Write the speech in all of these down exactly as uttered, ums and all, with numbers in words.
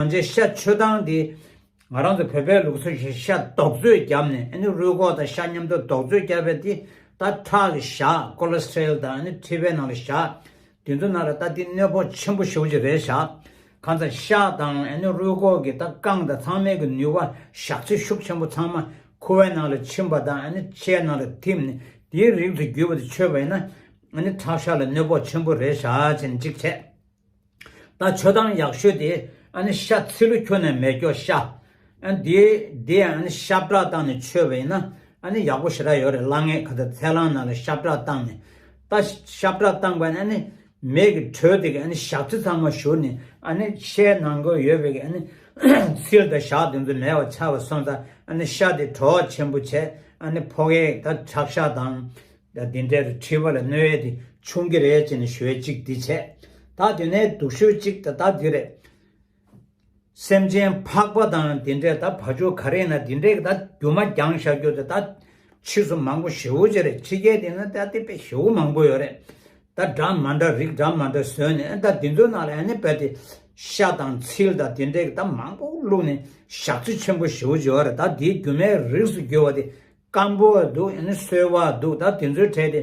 ང་ཚོའི་ཤ་མཆོད་སྟངས་དེ། ང་རང་ཚོ་བོད་པའི་ལུགས་སྲོལ་བཞིན་ཤ་རྡོག་བཙོས་བརྒྱབ་ནས། ཨ་ནི་རུས་ཁོག་དང་ཤ་མཉམ་དུ་རྡོག་བཙོས་བརྒྱབ་པ་དེ། ད་ཁྲག་གི་ཞག་ཀོ་ལེ་སི་ཊ་རོལ་དང་ཨ་ནི་མཁྲིས་པའི་ནང་ལ་ཞག་དེ་ཚོ་ནང་ལ་ད་དེ་གནོད་པ་ཆེན་པོ་ཞེ་པོ་ཅིག་རེད་ཤག་གང་ལྟར་ཤ་དང་ཨ་ནི་རུས་ཁོག་གི་ད་རྐང་དང་ཚང་མའི་གི་ནུས་པ་ཞག་ཚི་ཤུགས་ཆེན་པོ་ཚང་མ་ཁུ་བའི་ནང་ལ་ཕྱིན་པ་དང་། ཨ་ནི་ཕྱིའི་ནང་ལ་ཐིམ་ནས། དེའི་རིགས་སུ་གྱུར་པ་དེ་མཆོད་པ་ཡིན་ན། ཨ་ནི་ཁྲག་ཤ་ལ་གནོད་པ་ཆེན་པོ་རེད་ཤག་ཅེས་གཅིག་བྱས། ད་མཆོད་སྟངས་ཡག་ཤོས་དེ། ཨ་ནི་ཤ་ཚི་ལུ་ཁྱོན་ནས་མེད་སྐྱོ་ཤ། ཨ་ནི་དེ་དེ་ཡང་ཨ་ནི་ཤ་བཀྲག་བཏང་ནས་མཆོད་པ་ཡིན་ན། ཨ་ནི་ཡག་པོ་ཞེ་དྲག་ཡོད་རེད། ལ་ངས་ག་ཚ་ཚལ་སླང་ནང་ལ་ཤ་བཀྲག་བཏང་ནས། ད་ཤ་བཀྲག་བཏང་པ་ནི་ཨ་ནི་མེ་གི་དྲོད་དེ་གི་ཨ་ནི་ཞག་ཚི་ཚང་མ་བཞུར་ནས། ཨ་ནི་ཤའི་ནང་གོ་ཡོད་པའི་གི་ཨ་ནི་ཚིལ་དང་ཞག་དེ་ཚོ་མེད་པ་ཆགས་པ་སོང་ཙང་། ཨ་ནི་ཤ་དེ་དྲོ་བ་ཆེན་པོ་བྱས། ཨ་ནི་ཕོ་བའི་ད་ཁྲག་ཤ་དང་། ད་འདི་འདྲའི་མཁྲིས་པ་ལ་གནོད་ཡས་དེ་ཆུང་གི་རེད་ཅེས་ནས་ཞུ་ཡས་གཅིག་འདི་བྱས། ད་དེ་ནས་སྡུག་ཤོས་གཅིག་ད་ད་འདི་རེད། སེམས་ཅན་ཕག་པ་དང་འདི་འདྲའི་ད་བ་ཕྱུགས་ག་རེ་ཡིན་ན། འདི་འདྲའི་ད་རྒྱུ་མ་རྒྱང་བཞག་རྒྱུ་དེ་ད་ཕྱིས་སུ་མང་པོ་ཞེ་པོ་ཅིག་རེད། ཕྱི་རྒྱལ་དེ་ན་ད་དེ་དཔེ་ཞེ་པོ་མང་པོ་ཡོད་རེད། ད་འདྲ་མ་འདྲ་རིགས་འདྲ་མ་འདྲ་བཟོས་ནས། ད་འདི་ཚོའི་ནང་ལ་ཨ་ནི་དཔེ་དེ་ཤ་དང་ཚིལ་དང་འདི་འདྲའི་ད་མང་པོ་བླུགས་ནས་ཞག་ཚི་ཆེན་པོ་ཞེ་པོ་ཅིག་ཡོད་རེད། ད་དེའི་རྒྱུ་མའི་རིགས་སུ་གྱུར་པ་དེ། སྐམ་པོ་འདུག་ཨ་ནི་སོལ་བ་འདུག་ད་དེ་ཚོའི་གྲས་དེ།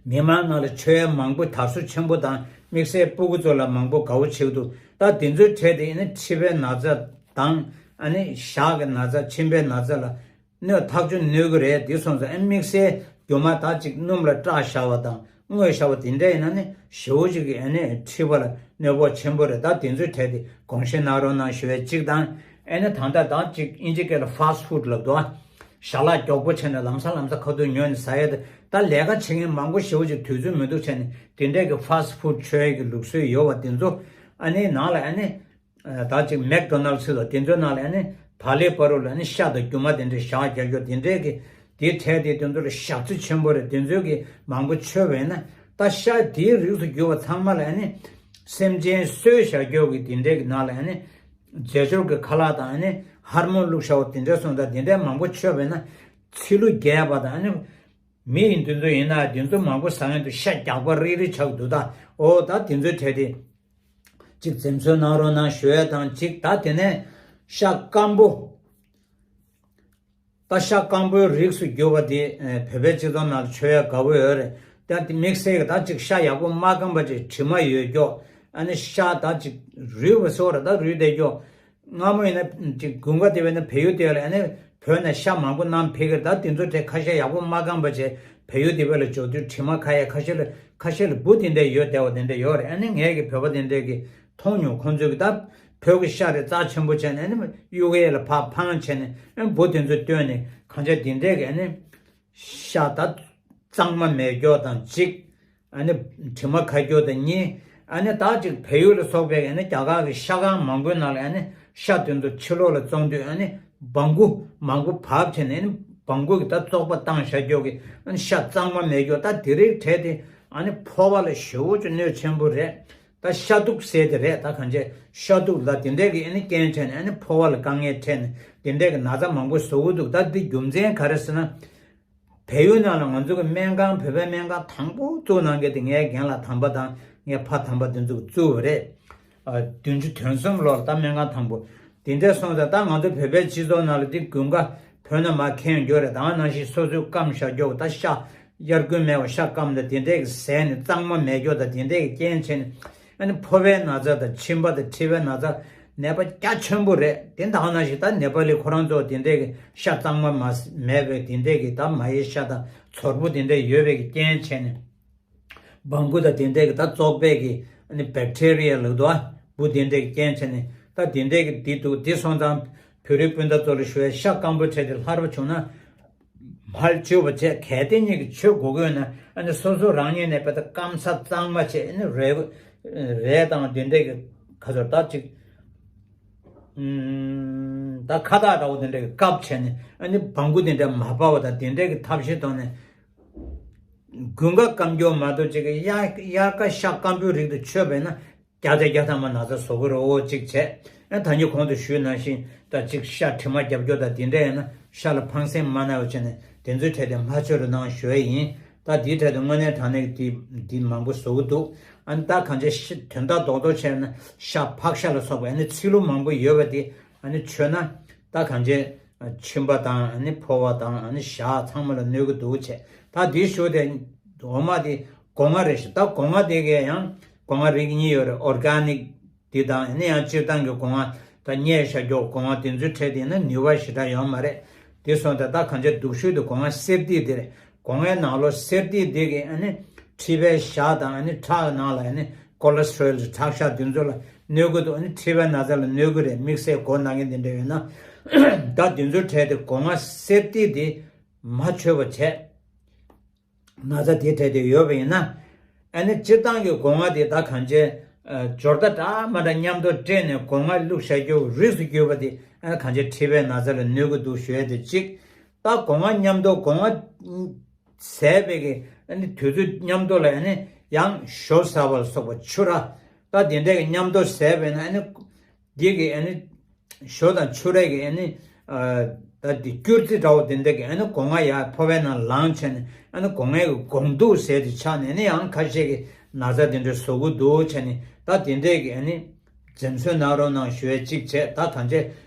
མི་མང་ནང་ལ་མཆོད་ཡས་མང་པོ་དར་སོ་ཆེན་པོ་དང་། དམིགས་བསལ་སྤུ་གུ་ཚོ་ལ་མང་པོ་དགའ་བོ་བྱེད་ཀྱི་འདུག་ད་དེ་ཚོའི་གྲས་དེ་ཨ་ནི་མཁྲིས་པའི་ན་ཚ་དང་། ཨ་ནི་ཞག་གི་ན་ཚ། མཆིན་པའི་ན་ཚ་ལ་གནོད་ཐག་ཆོད་གནོད་ཀྱི་རེད། དེ་སོང་ཙང་ཨ་ནི་དམིགས་བསལ་རྒྱུ་མ་ད་ཅིག་སྣུམ་ལ་བཀྲག་བཞག་པ་དང་བརྔོས་བཞག་པ་དེ་འདྲ་ཡིན་ན་ནི་ཞེ་པོ་ཅིག་གི་ཨ་ནི་མཁྲིས་པ་ལ་གནོད་པ་ཆེན་པོ་རེད། ད་དེ་ཚོའི་གྲས་དེ་དགོངས་བཞེས་གནང་རོགས་གནང་ཞུ་ཡས་གཅིག་དང་། ཨ་ནི་ད་ལྟ་ད་ཅིག་དབྱིན་ཇི་སྐད་ལ་ཕ་སི་ཊི་ཕུཌ་ལབ་འདུག་ཞལ་ལག་མགྱོགས་པོ་བྱས་ནས་ལམ་སང་ལམ་སང་ཁ་ཐུག་ཉོས་ནས་ཟ་ཡས་དེ། ད་ལས་ཀ་བྱེད་མཁན་མང་པོ་ཞེ་པོ་ཅིག་དུས་ཚོད་མི་འདུག་བྱས་ནས་དེ་འདྲས་ཀྱི་ཕ་སི་ཊི་ཕུཌ་མཆོད་ཡས་ཀྱི་ལུགས་སྲོལ་ཡོད་པ་དེ་ཚོ། ཨ་ནི་ནང་ལ་ཨ་ནི་ད་ཅིག་མེག་ཌོ་ནལ་སི་ལ་དེ་ཚོའི་ནང་ལ་ཨ་ནི་བག་ལེབ་བར་དུ་ལ་ཨ་ནི་ཤ་དང་རྒྱུ་མ་དེ་འདྲས་བཞག་རྒྱག་རྒྱུ་དེ་འདྲས་ཀྱི་དེའི་གྲས་དེ་དེ་ཚོ་ལ་ཞག་ཚི་ཆེན་པོ་རེད། དེ་ཚོའི་གི་མང་པོ་མཆོད་པས་ན། ད་ཤ་དེའི་རིགས་སུ་གྱུར་པ་ཚང་མ་ལ་ཨ་ནི་སེམས་ཅན་གསོས་བཞག་རྒྱུ་གི་དེ་འདྲས་ཀྱི་ནང་ལ་ཨ་ནི་རྫས་སྦྱོར་གྱི་ཁ་ལག་དང་། ཨ་ནི་ཧར་མོན་བླུགས་བཞག་པ་དེ་འདྲས་སོང་ཙང་དེ་འདྲས་མང་པོ་མཆོད་པས་ན་ཚི་ལུ་རྒྱས་པ་དང་། ཨ་ནི་མི་ཡིན་དེ་ཚོ་ཡིན་ན་དེ་ཚོ་མང་པོ་ཟ་ཡོང་དུས་ཤ་རྒྱགས་པ་རིལ་རིལ་ཆགས་འདུག་ད་འོ་ད་དེ་ཚོའི་གྲས་དེ་ཅིག་འཛེམ་ཟོན་གནང་རོགས་གནང་ཞུ་ཡས་དང་གཅིག་ད་དེ་ནས་ཤ་སྐམ་པོ། ད་ཤ་སྐམ་པོའི་རིགས་སུ་གྱུར་པ་དེ་ཨེ་བོད་པའི་སྤྱི་ཚོགས་ནང་ལ་མཆོད་ཡས་དགའ་བོ་ཡོད་རེད། ད་དེ་དམིགས་བསལ་གྱི་ད་ཅིག་ཤ་ཡག་པོ་མ་སྐམ་པ་ཅིག་དྲི་མ་ཡོད་ཀྱོག་ཨ་ནི་ཤ་ད་ཅིག་རུལ་བ་སོགས་རེད། ད་རུལ་བསྡད་ཀྱོག་སྔ་མོ་ཡིན་ན་ཅིག་དགུན་ཁ་དེ་བས་ན་བལ་ཡུལ་དེ་ལ་ཨ་ནི་བོད་ནས་ཤ་མང་པོ་བསྣམས་ཕེབས་ཀྱི་རེད། ད་དེ་ཚོ་དེ་ཁ་ཤས་ཡག་པོ་མ་སྐམ་པ་བྱས་བལ་ཡུལ་དེ་བས་ལ་འབྱོར་དུས་དྲི་མ་ཁ་ཡས། ཁ་ཤས་ལ་ཁ་ཤས་ལ་འབུ་དེ་འདྲས་ཡོད་བསྡད་པ་དེ་འདྲས་ཡོད་རེད། ཨ་ནི་ངས་ཀྱི་བོད་པ་དེ་འདྲས་ཀྱི་མཐོང་མྱོང་། ཁོང་ཚོས་ཀྱི་ད་བོད་ཀྱི་ཤ་རེད་རྩ་ཆེན་པོ་བྱས་ནས་ཨ་ནི་གཡུག་ཡས་ལ་ཕར་འཕངས་བྱས་ནས་ཨ་ནི་འབུ་དེ་ཚོ་བཏོན་ནས་གང་ཆ་དེ་འདྲས་ཀྱི་ཨ་ནི་ཤ་ད་གཙང་མ་མེད་སྐྱོག་དང་གཅིག་ཨ་ནི་དྲི་མ་ཁ་སྐྱོག་དང་གཉིས། ཨ་ནི་ད་ཅིག་བལ་ཡུལ་ལ་སོགས་པའི་ཨ་ནི་རྒྱ་གར་གྱི་ཤ་ཁང་མང་པོའི་ནང་ལ་ཨ་ནི་ཤ་དེ་ཚོ་ཕྱི་ལོགས་ལ་བཙོང་དུས་ཨ་ནི་སྦྲང་བུ་མང་པོ་བབས་བྱས་ནས་ཨ་ནི་སྦྲང་བུ་གི་ད་བཙོག་པ་བཏང་བཞག་སྐྱོག་གི་ཨ་ནི་ཤ་གཙང་མ་མེད་སྐྱོག་ད་དེ་རིགས་གྲས་དེ་ཨ་ནི་ཕོ་བ་ལ་ཞེ་པོ་ཅིག་གནོད་ཆེན་པོ་རེད། ད་ཤ་དུག་ཟེར་དེ་རེད། ད་གང་ཅི་ཤ་དུག་ལ་དེ་འདྲས་ཀྱི་ཨ་ནི་རྐྱེན་འཕྲད་ནས་ཨ་ནི་ཕོ་བ་ལ་དཀའ་ངལ་འཕྲད་ནས་དེ་འདྲས་ཀྱི་ན་ཚ་མང་པོ་བཟོ་གི་འདུག་ད་འདི་རྒྱུ་མཚན་ག་རེ་ཟེར་ན། བལ་ཡུལ་ནང་ལ་ང་ཚོ་གི་སྨན་ཁང་། བོད་པའི་སྨན་ཁང་དང་པོ་བཙུགས་གནང་མཁན་དེ་ངའི་རྒན་ལགས་དམ་པ་དང་ངའི་ཕ་དམ་པ་དེ་ཚོ་གིས་བཙུགས་པ་རེད། ཨ། བདུན་ཅུ་དོན་གསུམ་ལོར་ད་སྨན་ཁང་དང་པོ་དེ་འདྲས་སོང་ཙང་། ད་ང་ཚོ་བོད་པའི་སྤྱི་ཚོགས་ནང་ལ་འདི་དགུན་ཁ་བོད་ནས་མར་ཁྱེར་ཡོང་རྒྱུ་རེད། ད་ནང་བཞིན་སོ་སོའི་སྐམ་བཞག་རྒྱུ། ད་ཤ་དབྱར་དགུན་མེད་པ་ཤ་སྐམ་དང་དེ་འདྲས་ཀྱི་ཟས་ནི་གཙང་མ་མེད་རྒྱུ་དང་དེ་འདྲས་ཀྱི་རྐྱེན་བྱས་ནས་ཨ་ནི་ཕོ་བའི་ན་ཚ་དང་མཆིན་པ་དང་མཁྲིས་པའི་ན་ཚ་ནད་པ་རྒྱ་ཆེན་པོ་རེད། དེ་ད་ནང་བཞིན་ད་ནེ་པ་ལི་ཁོ་རང་ཚོ་དེ་འདྲས་ཀྱི་ཤ་གཙང་མ་མ་མེད་པའི་དེ་འདྲས་ཀྱི་ད་མ་ཡི་ཤ་དང་ཚོར་བུ་དེ་འདྲས་ཡོད་པའི་གི་རྐྱེན་བྱས་ནས། སྦྲང་བུ་དང་དེ་འདྲས་ཀྱི་ད་བཙོག་པའི་གི་ཨ་ནི་བེག་ཊི་རི་ཡ་ལབ་འདུག་ཨ། འབུ་དེ་འདྲས་ཀྱི་རྐྱེན་བྱས་ནས་ད་དེ་འདྲས་ཀྱི་དེ་འདུག་དེ་སོང་ཙང་བོད་རིགས་སྤུན་ཟླ་ཚོ་ལ་ཞུ་ཡ། ཤ་སྐམ་པོ་འཕྲད་དེ་ལྷར་བ་བྱུང་ན། མར་མཆོད་པ་བྱས། གལ་ཏེ་ཉིད་ཀྱི་མཆོད་དགོས་ཀྱི་ཡོད་ན་ཨ་ནི་སོ་སོ་རང་ཉིད་ནས་དཔེ་ད་སྐམ་ས་གཙང་མ་བྱས། ཨ་ནི་རས་རས་དང་དེ་འདྲས་ཀྱི་ཁ་ཚོར་ད་ཅིག་ད་ཁ་བཏགས་འདྲ་བོ་དེ་འདྲས་ཀྱི་བཀབ་བྱས་ནས་ཨ་ནི་སྦྲང་བུ་དེ་འདྲས་མ་བབས་པ་དང་དེ་འདྲས་ཀྱི་ཐབས་ཤེས་བཏོན་ནས། དགུན་ཁ་སྐམ་རྒྱུ་མ་གཏོགས་ཅིག་དབྱར་དབྱར་ཁ་ཤ་སྐམ་པོའི་རིགས་དེ་མཆོད་པས་ན་བརྒྱ་ཆ་བརྒྱ་ཐམ་པ་ན་ཚ་བཟོ་གི་རེད། འོ་གཅིག་བྱས། ཨ། ད་ནི་གོང་དུ་ཞུས་ནང་བཞིན་ད་ཅིག་ཤ་དྲི་མ་རྒྱབ་རྒྱུ་དང་དེ་འདྲས་ཡིན་ན་ཤ་ལ་ཕངས་སེམས་མ་གནང་བ་བྱས་ནས་དེ་ཚོའི་གྲས་དེ་མ་མཆོད་རོགས་གནང་ཞུ་ཡ་ཡིན། ད་དེའི་གྲས་དེ་དངོས་གནས་དྲང་གནས་དེ་དེ་མང་པོ་བཟོ་གི་འདུག་ཨ་ནི་ད་གང་ཅི་ཤ་དོན་དག་རྡོག་རྡོག་བྱས་ན་ཤ་ཕག་ཤ་ལ་སོགས་པ་ཨ་ནི་ཚིལ་ལུ་མང་པོ་ཡོད་པ་དེ་ཨ་ནི་མཆོད་ན་ད་གང་ཅི་མཆིན་པ་དང་ཨ་ནི་ཕོ་བ་དང་ཨ་ནི་ཞག་ཚང་མ་ལ་གནོད་ཀྱི་འདུག་བྱས། ད་དེའི་ཞོ་དེ་འོ་མ་དེ་སྒོ་ང་རེད་ཤག་ད་སྒོ་ང་དེ་གས་ཡང་སྒོ་ང་རིགས་གཉིས་ཡོད་རེད། ཨོར་གྷ་ནིག་དེ་དང་ཨ་ནི་ཡང་སྤྱིར་བཏང་གི་སྒོ་ང་ད་བརྙས་བཞག་རྒྱུ་སྒོ་ང་དེ་ཚོའི་གྲས་དེ་ཡིན་ན་ནུས་པ་ཞེ་དྲག་ཡོད་མ་རེད། དེ་སོང་ཙང་ད་གང་ཅི་སྡུག་ཤོས་དེ་སྒོ་ང་གསེར་ཐིག་དེ་རེད། སྒོ་ངའི་ནང་ལོགས་གསེར་ཐིག་འདི་གིས་ཨ་ནི་མཁྲིས་པའི་ཞག་དང་ཨ་ནི་ཁྲག་ནང་ལ་ཨ་ནི་ཀོ་ལེ་སི་ཊོ་རོལ་ཁྲག་ཤ་འདི་ཚོ་ལ་གནོད་ཀྱི་འདུག་ཨ་ནི་མཁྲིས་པའི་ན་ཚ་ལ་གནོད་ཀྱི་རེད། དམིགས་བསལ་མགོ་ན་མཁན་འདི་འདྲ་ཡོད་ན། ད་འདི་ཚོའི་གྲས་དེ་སྒོ་ང་གསེར་ཐིག་འདི་མ་མཆོད་པ་བྱས། ན་ཚ་དེ་གྲས་དེ་ཡོད་པ་ཡིན་ན། ཨ་ནི་སྤྱིར་བཏང་གི་སྒོ་ང་དེ་ད་གང་ཅི་སྦྱོར་རྟ་འདྲ་མ་འདྲ་མཉམ་དུ་སྤྲད་ནས་སྒོ་ང་བླུགས་བཞག་རྒྱུ་རིགས་སུ་གྱུར་པ་དེ་ཨ་ནི་གང་ཅི་མཁྲིས་པའི་ན་ཚ་ལ་གནོད་ཀྱི་འདུག་ཞུ་ཡ་དེ་གཅིག་ད་སྒོ་ང་མཉམ་དུ་སྒོ་ང་ཟས་པའི་གི་ཨ་ནི་དུས་ཚོད་མཉམ་དུ་ལ་ཨ་ནི་ཡང་ཞོ་ཟ་བ་ལ་སོགས་པ་ཆུ་ར་ད་དེ་འདྲས་ཀྱི་མཉམ་དུ་ཟས་པས་ན་ཨ་ནི་འདི་གི་ཨ་ནི་ཞོ་དང་ཆུ་ར་གི་ཨ་ནི་ད་དེ་སྐྱུར་རྩི་འདྲ་བོ་དེ་འདྲས་ཀྱི་ཨ་ནི་སྒོ་ང་ཡར་ཕོ་བའི་ནང་ལངས་བྱས་ནས་ཨ་ནི་སྒོ་ངའི་གི་སྒོང་དུག་ཟས་དེ་ཆགས་ནས་ཨ་ནི་ཡང་ཁ་ཤས་ཀྱི་ན་ཚ་དེ་འདྲས་བཟོ་གི་འདུག་བྱས་ནས་ད་དེ་འདྲས་ཀྱི་ཨ་ནི། འཛེམ་ཟོན་གནང་རོགས་གནང་ཞུ་ཡས་གཅིག་བྱས། ད་གང་ཅི།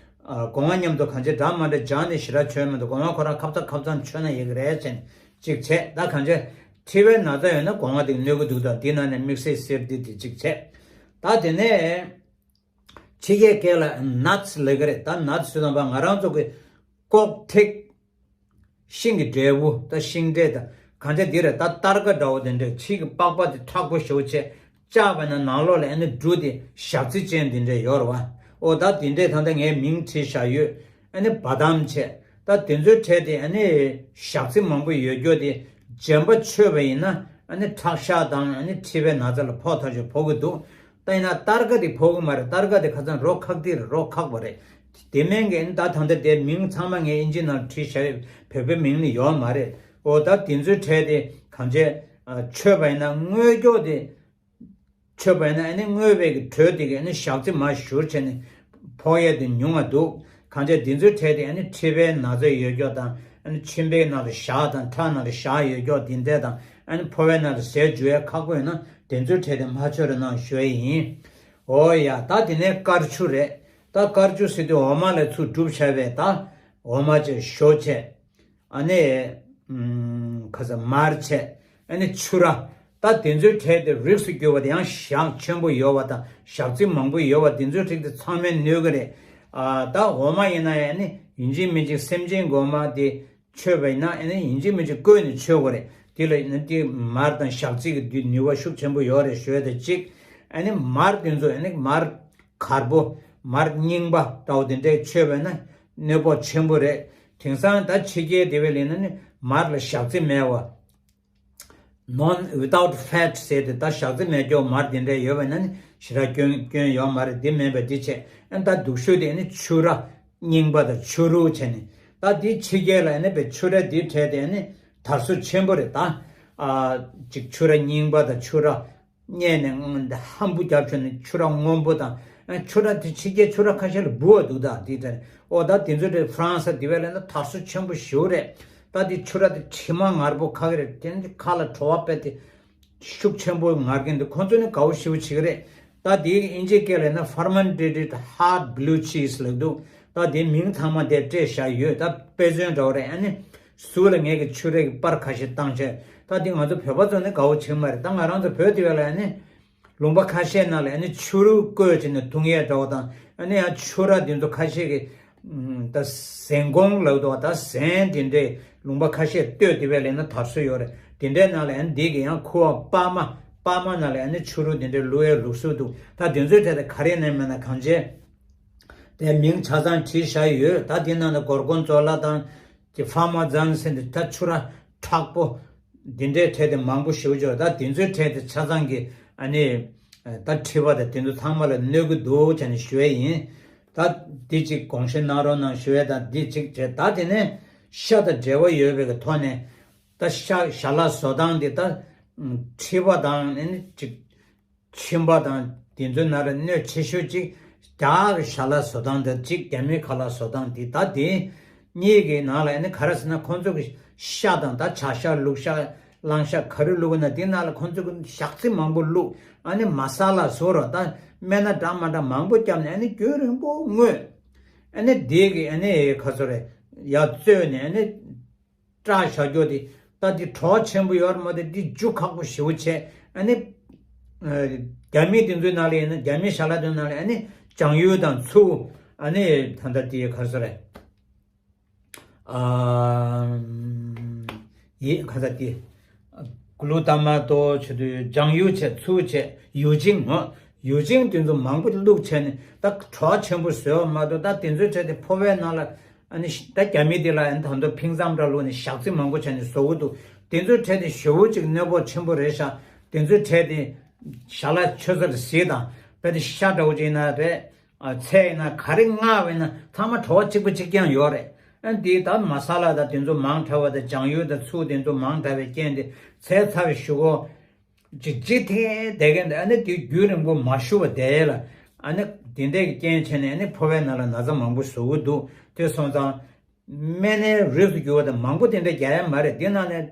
ཨ། སྒོ་ང་མཉམ་དུ་གང་ཅི་འདྲ་མ་འདྲ་སྦྱར་ནས་ཞེ་དྲག་མཆོད་མི་འདུག་སྒོ་ང་ཁོ་རང་ཁབ་ཚ་ཁབ་ཚ་མཆོད་ན་ཡག་གི་རེད་ཟེར་ནས་གཅིག་བྱས། ད་གང་ཅི། མཁྲིས་པའི་ན་ཚ་ཡོད་ན་སྒོ་ང་དེ་གནོད་ཀྱི་འདུག་ད་འདི་ནང་ནས་དམིགས་བསལ་གསེར་འདི་དེ་གཅིག་བྱས། ད་དེ་ནས་ཕྱི་རྒྱལ་སྐད་ལ་ནཊ་སི་ལབ་ཀྱི་རེད། ད་ནཊ་སི་ཟེར་དང་པ་ང་རང་ཚོ་གི་ལྐོག་ཐིག་ཤིང་གི་འབྲས་བུ་ད་ཤིང་འབྲས་དང་གང་ཅི་འདི་རེད། ད་སྟར་ཀ་འདྲ་བོ་དེ་འདྲས་ཕྱི་གི་པགས་པ་དེ་མཁྲེགས་པོ་ཞེ་པོ་བྱས་བཅག་པ་ན་ནང་ལོགས་ལ་ཨ་ནི་འབྲུ་དེ་ཞག་རྩི་ཅན་དེ་འདྲས་ཡོད་རེད་བ། ཨོ་ད་དེ་འདྲས་ད་ལྟ་ངས་མིང་བྲིས་བཞག་ཡོད། ཨ་ནི་བ་དམ་བྱས། ད་དེ་ཚོའི་གྲས་དེ་ཨ་ནི་ཞག་རྩི་མང་པོ་ཡོད་རྒྱུ་དེ་རྗེན་པ་མཆོད་པ་ཡིན་ན་ཨ་ནི་ཁྲག་ཤ་དང་ཨ་ནི་མཁྲིས་པའི་ན་ཚ་ལ་ཕོག་ཐག་ཆོད་ཕོག་གི་འདུག་ད་ཡིན་ན་སྟར་ཀ་དེ་ཕོག་གི་མ་རེད། སྟར་ཀ་དེ་ཁ་སང་རོ་ཁག་དེ་རེད། རོ་ཁག་པ་རེད། དེ་མིན་གྱི་ཨ་ནི་ད་ད་ལྟ་དེ་མིང་ཚང་མ་ངས་ཨིན་ཇི་ནང་བྲིས་བཞག་ཡོད། བོད་པའི་མིང་ནི་ཡོད་མ་རེད། ཨོ་ད་དེ་ཚོའི་གྲས་དེ་གང་ཅི་མཆོད་པ་ཡིན་ན་མངོན་སྐྱོ་དེ། མཆོད་པ་ཡིན་ན་ཨ་ནི་མངོན་པའི་གི་དྲོད་དེ་གི་ཨ་ནི་ཞག་རྩི་མར་བཞུར་བྱས་ནས་ཕོག་ཡས་དེ་ཉུང་བ་འདུག་གང་ཅི་འདི་ཚོའི་གྲས་དེ་ཨ་ནི་མཁྲིས་པའི་ན་ཚ་ཡོད་ཀྱོག་དང་ཨ་ནི་མཆིན་པའི་ནང་ལ་ཞག་དང་ཁྲག་ནང་ལ་ཞག་ཡོད་ཀྱོག་དེ་འདྲས་དང་ཨ་ནི་ཕོ་བའི་ནང་ལ་ཟས་འཇུ་ཡས་ཁག་པོ་ཡོད་ན་དེ་ཚོའི་གྲས་དེ་མ་མཆོད་རོགས་གནང་ཞུ་ཡས་ཡིན། འོ་ཡ། ད་དེ་ནས་དཀར་ཆུ་རེད། ད་དཀར་ཆུ་ཟེར་དུས་འོ་མ་ལས་ཚུར་གྲུབ་བྱས་པའི་ད་འོ་མ་བཅས་ཞོ་བཅས། ཨ་ནི། ཁ་ས་མར་བཅས། ཨ་ནི་ཆུ་ར། ད་དེ་ཚོའི་གྲས་དེ་རིགས་སུ་གྱུར་པ་དེ་ཡང་ཞག་ཆེན་པོ་ཡོད་པ་དང་ཞག་རྩི་མང་པོ་ཡོད་པ་དེ་ཚོའི་རིགས་དེ་ཚང་མས་གནོད་ཀྱི་རེད། ཨ། ད་འོ་མ་ཡིན་ན་ཡང་ནི་ཡིན་གཅིག་མིན་གཅིག་སེམས་ཅན་གྱི་འོ་མ་དེ་མཆོད་པ་ཡིན་ན་ཨ་ནི་ཡིན་གཅིག་མིན་གཅིག་བསྐོལ་ནས་མཆོད་དགོས་རེད། དེ་ལ་ཡིན་ན་དེ་མར་དང་ཞག་རྩི་གི་དེ་ནུས་པ་ཤུགས་ཆེན་པོ་ཡོད་རེད་ཞུ་ཡ་དེ་གཅིག་ཨ་ནི་མར་དེ་ཚོ་ཨ་ནི་མར། དཀར་པོ། མར་རྙིང་པ་འདྲ་བོ་དེ་འདྲས་མཆོད་པས་ན་གནོད་པ་ཆེན་པོ་རེད། དེང་སང་ད་ཕྱི་རྒྱལ་དེ་བས་ལས་ན་ནི་མར་ལ་ཞག་རྩི་མེད་པ། Non without fat ཟེར་ཏེ་ད་ཞག་རྩི་མེད་ཀྱོག་མར་དེ་འདྲས་ཡོད་པས་ན་ནི་ཞེ་དྲག་སྐྱོན་སྐྱོན་ཡོད་མ་རེད། དེ་མེད་པས་དེ་བྱས་ཨ་ད་སྡུག་ཤོས་དེ་ནི་ཆུ་ར་རྙིང་པ་དང་ཆུ་རུ་བྱས་ནས་ད་དེ་ཕྱི་རྒྱལ་ལ་ནི་བས་ཆུ་ར་དེ་འཕྲད་དེ་ནི་དར་སྲོལ་ཆེན་པོ་རེད། ད་ཨ་ཅིག་ཆུ་ར་རྙིང་པ་དང་ཆུ་ར། རྙེད་ནས་སྔོན་འདི་ཧམ་བུ་རྒྱབ་བྱུང་ནས་ཆུ་ར་སྔོན་པོ་དང་ཆུ་ར་དེ་ཕྱི་རྒྱལ་ཆུ་ར་ཁ་ཤས་ལ་འབུ་བ་འདུག་ད་དེ་ལྟར་ཨོ་ད་དེ་ཚོ་དེ་ཧྥ་རན་སི་དེ་བས་ལས་ན་དར་སྲོལ་ཆེན་པོ་ཞིག་རེད། ད་དེ་ཆུ་ར་དེ་དྲི་མ་ངར་པོ་ཁ་གི་རེད། དེ་ནི་ཁ་ལ་བྲོ་བ་དཔེ་དེ་ཤུགས་ཆེན་པོ་ངར་གིན་འདུག་ཁོང་ཚོ་ནི་དགའ་བོ་ཞིག་བྱེད་གི་རེད། ད་དེ་ཨིན་ཇི་སྐད་ལས་ན་Fermented Hard Blue Cheese ལབ་འདུག་ད་དེ་མིང་ཚང་མ་དེ་སྤྲད་བཞག་ཡོད། ད་དཔེ་མཚོན་འདྲ་བོ་རེད། ཨ་ནི་ཟུར་ལ་ངས་ཀྱི་ཆུ་ར་གི་པར་ཁ་ཤས་བཏང་བྱས། ད་འདི་ང་ཚོ་བོད་པ་ཚོ་ནི་དགའ་བོ་བྱེད་མ་རེད། ད་ང་རང་ཚོ་བོད་དེ་བས་ལ་ཨ་ནི་ལུང་པ་ཁ་ཤས་ནང་ལ་ཨ་ནི་ཆུ་རུ་བསྐོལ་བྱས་ནས་འཐུང་ཡས་འདྲ་བོ་དང་ཨ་ནི་ཡང་ཆུ་ར་འདི་ཚོ་ཁ་ཤས་ཀྱི་ད་ཟན་གོང་ལབ་འདུག་ད་ཟན་དེ་འདྲས་ལུང་པ་ཁ་ཤས་བཏོད་དེ་བས་ལ་ན་དར་སྲོལ་ཡོད་རེད། དེ་འདྲའི་ནང་ལ་ཨ་ནི་འདི་གི་ཡང་ཁུ་བ་པར་མ་པར་མ་ནང་ལ་ཨ་ནི་ཆུ་རུ་དེ་འདྲས་བླུག་ཡས་ལུགས་སྲོལ་འདུག་ད་དེ་ཚོའི་གྲས་དེ་ག་རེ་ནས་མེད་ན་གང་བྱས། དེ་མིང་ཆ་ཚང་བྲིས་བཞག་ཡོད། ད་དེ་ནང་ལ་གོར་གོན་ཛོ་ལ་དང་དེ་ཕར་མ་ཛན་ཟེར་འདི་ད་ཆུ་ར་མཁྲེགས་པོ་འདི་འདྲའི་གྲས་དེ་མང་པོ་ཞེ་པོ་ཅིག་ད་དེ་ཚོའི་གྲས་དེ་ཆ་ཚང་གི་ཨ་ནི་ད་མཁྲིས་པ་དང་དེ་ཚོ་ཚང་མ་ལ་གནོད་ཀྱི་འདུག་བྱས་ནས་ཞུ་ཡས་ཡིན། ད་འདི་གཅིག་དགོངས་བཞེས་གནང་རོགས་གནང་ཞུ་ཡས་དང་འདི་གཅིག་བྱས། ད་དེ་ནས་ཤ་དང་འབྲེལ་བ་ཡོད་པའི་གི་ཐོག་ནས་ད་ཤ་ཞལ་ལག་བཟོ་སྟངས་འདི་ད་མཁྲིས་པ་དང་ཨ་ནི་གཅིག་མཆིན་པ་དང་དེ་ཚོའི་ནང་ལ་གནོད་ཆེ་ཤོས་གཅིག་རྒྱ་གར་གྱི་ཞལ་ལག་བཟོ་སྟངས་དང་གཅིག་རྒྱ་མིའི་ཁ་ལག་བཟོ་སྟངས་དེ་ད་དེ་གཉིས་ཀྱི་ནང་ལ་ཨ་ནི་ག་རེ་ཟེར་ན་ཁོང་ཚོ་གི་ཤ་དང་ད་བྱ་ཤ་ལུག་ཤ་ གླང་ཤ་ག་རེ་བླུགས་ན་དེ་ནང་ལ་ཁོང་ཚོས་ཞག་ཚི་མང་པོ་བླུགས། ཨ་ནི་མ་ས་ལ་བཟོ་རོགས་ད་སྨན་སྣ་འདྲ་མ་འདྲ་མང་པོ་བརྒྱབ་ནས་ཨ་ནི་རྒྱུན་རིང་པོ་བརྔོས། ཨ་ནི་དེ་གི་ཨ་ནི་ག་ཚོད་རེད། ཡར་བཙོས་ནས་ཨ་ནི་བཀྲ་བཞག་རྒྱུ་དེ་ད་དེ་བྲོ་བ་ཆེན་པོ་ཡོད་རེད་མ་གཏོགས་དེ་རྒྱུ་ཁག་པོ་ཞེ་པོ་བྱས། ཨ་ནི་རྒྱ་མི་དེ་ཚོའི་ནང་ལ་ཡིན་ན་རྒྱ་མི་ཞལ་ལག་དེ་ནང་ལ་ཨ་ནི་ལྗང་ཡུ་དང་ཚུ། ཨ་ནི་ད་ལྟ་དེ་ག་ཚོད་རེད། ཨ། ཡིན་ག་ས་དེ། གུ་ལུ་ཏ་མ་ཏོ་བྱེད་དུས་ལྗང་ཡུ་བྱས་ཚུ་བྱས་ཡུ་ཅིང་ངོ་། ཡུ་ཅིང་དེ་ཚོ་མང་པོ་བླུགས་བྱས་ནས་ད་བྲོ་བ་ཆེན་པོ་བཟོས་པ་མ་གཏོགས་ད་དེ་ཚོའི་གྲས་དེ་ཕོ་བའི་ནང་ལ་ཨ་ནི་ད་རྒྱ་མི་དེ་ལ་ཨ་ནི་ད་དུང་ཕིང་ཙམ་འདྲ་བླུགས་ནས་ཞག་ཚི་མང་པོ་བྱས་ནས་བཟོ་གི་འདུག་དེ་ཚོའི་གྲས་དེ་ཞེ་པོ་ཅིག་གནོད་པ་ཆེན་པོ་རེད་ཤག་དེ་ཚོའི་གྲས་དེ་ཞལ་ལག་མཆོད་ས་ལ་གཟིགས་དང་། དཔེ་དེ་ཤ་འདྲ་བོ་ཅིག་ཡིན་ན་རེད། ཨ། ཚལ་ཡིན་ན་ག་རེ་མངགས་པ་ཡིན་ན་ཚང་མ་བྲོ་བ་གཅིག་པ་གཅིག་རྐྱང་ཡོད་རེད། ཨ། འདི་ད་མ་ས་ལ་དང་དེ་ཚོ་མང་དྲགས་པ་དང་ལྗང་ཡུ་དང་ཚུ་དེ་ཚོ་མང་དྲགས་པའི་རྐྱེན་དེ་ཚལ་ཚ་བའི་གཞུག་གུ་ཅིག་ཅིག་ཐེ་བསྡད་མཁན་དེ་ཨ་ནི་དེ་རྒྱུན་རིང་པོ་མ་བཞུ་བ་བསྡད་ཡས་ལ། ཨ་ནི་དེ་འདྲས་ཀྱི་རྐྱེན་བྱས་ནས་ཨ་ནི་ཕོ་བའི་ནང་ལ་ན་ཚ་མང་པོ་བཟོ་གི་འདུག་དེ་སོང་ཙང་། སྨན་སྣའི་རིགས་སུ་གྱུར་པ་དང་མང་པོ་དེ་འདྲ་རྒྱག་ཡ་མ་རེད། དེ་ནང་ནས་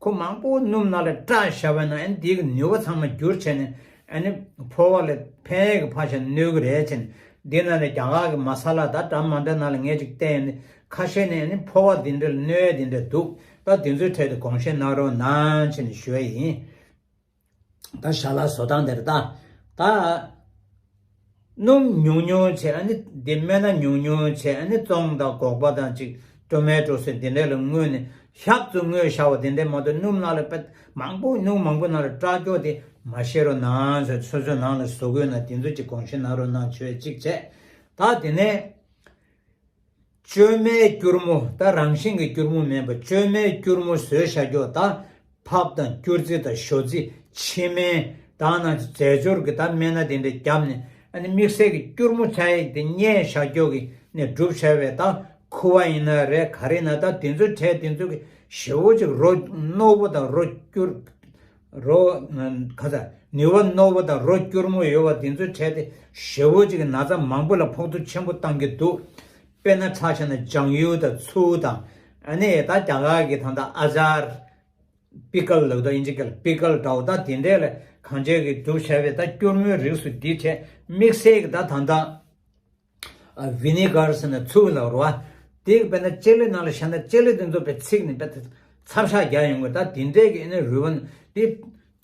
ཁོ་མང་པོ་སྣུམ་ནང་ལ་བཀྲ་བཞག་པ་ན་ཨ་ནི་དེའི་གི་ནུས་པ་ཚང་མ་འགྱུར་བྱས་ནས་ཨ་ནི་ཕོ་བ་ལ་ཕན་ཡས་ཀྱི་ཕར་བཞག་གནོད་གི་རེད་བྱས་ནས། དེ་ནང་ནས་རྒྱ་གར་གྱི་མ་ས་ལ་ད་འདྲ་མ་འདྲ་ནང་ལ་ངས་ཅིག་བལྟས་ཡིན་ནི་ཁ་ཤས་ནས་ཨ་ནི་ཕོ་བ་དེ་འདྲ་ལ་གནོད་ཡས་དེ་འདྲ་འདུག་ད་དེ་ཚོའི་གྲས་དེ་དགོངས་བཞེས་གནང་རོགས་གནང་བྱས་ནས་ཞུ་ཡ་ཡིན། ད་ཞལ་ལག་བཟོ་སྟངས་དེར་ད། ད། སྣུམ་ཉུང་ཉུང་བྱས་ཨ་ནི་འདི་སྨན་སྣ་ཉུང་ཉུང་བྱས་ཨ་ནི་བཙོང་དང་སྒོག་པ་དང་ཅིག་ཊོ་མེ་ཊོ་སོགས་འདི་འདྲས་ལ་བརྔོས་ནས་ཞག་ཙམ་བརྔོས་བཞག་པ་དེ་འདྲས་མ་གཏོགས་སྣུམ་ནང་ལ་དཔེ་མང་པོ་སྣུམ་མང་པོ་ནང་ལ་བཀྲ་ཀྱོག་དེ་མ་བཤད་རོགས་གནང་ཟེར། སོ་སོའི་ནང་ལ་བཟོ་དགོས་ན་དེ་ཚོ་ཅིག་དགོངས་བཞེས་གནང་རོགས་གནང་བྱས་གཅིག་བྱས། ད་དེ་ནས། བཅོས་མའི་སྐྱུར་མོ། ད་རང་བཞིན་གྱི་སྐྱུར་མོ་མིན་པ་བཅོས་མའི་སྐྱུར་མོ་བཟོས་བཞག་རྒྱུ་ད། ཕབ་དང་སྐྱུར་རྩི་དང་ཞོ་རྩི་ཕྱེ་སྨན་དང་ནང་རྫས་སྦྱོར་གྱི་ད་སྨན་སྣ་དེ་འདྲ་བརྒྱབ་ནས་ཨ་ནི་དམིགས་བསལ་གྱི་སྐྱུར་མོ་ཆགས་ཡས་དེ་བསྙལ་བཞག་རྒྱུ་གི་ནས་གྲུབ་བྱས་པའི་ད་ཁུ་བ་ཡིན་ན་རེད། ག་རེ་ཡིན་ན་ད་དེ་ཚོའི་གྲས་དེ་ཚོ་གི་ཞེ་པོ་ཅིག་རོ་རྣོ་པོ་དང་རོ་སྐྱུར། རོ། ག་ས། ནུས་པ་རྣོ་པོ་དང་རོ་སྐྱུར་མོ་ཡོད་པ་དེ་ཚོའི་གྲས་དེ་ཞེ་པོ་ཅིག་གི་ན་ཚ་མང་པོ་ལ་ཕོག་ཐུག་ཆེན་པོ་བཏང་གི་འདུག་དཔེར་ན་ཆ་བཞག་ན་ལྗང་ཡུ་དང་ཚུར་དང་། ཨ་ནི་ད་རྒྱ་གར་གྱི་ད་ལྟ་ཨ་ཅར། པི་ཀལ་ལབ་དང་ཨིན་ཇི་སྐད་ལ་པི་ཀལ་འདྲ་བོ་ད་དེ་འདྲས་ལ་གང་བྱས་ཀྱི་འདུག་བྱས་པའི་ད་སྐྱུར་མོའི་རིགས་སུ་འདི་བྱས་དམིགས་བསལ་གྱི་ད་ད་ལྟ། ཨ། ཝི་ནི་གར་ཟེར་ན་ཚུར་ལ་རོ། དེ་གི་དཔེར་ན་ལྕེ་ལེ་ནང་ལ་བཞག་ན་ལྕེ་ལེ་དེ་ཚོ་དཔེ་ཚིག་ནས་དཔེ་ཚབ་ཤག་རྒྱག་ཡོང་གི། ད་དེ་འདྲས་ཀྱི་ཨ་ནི་རུལ་བ་འདི་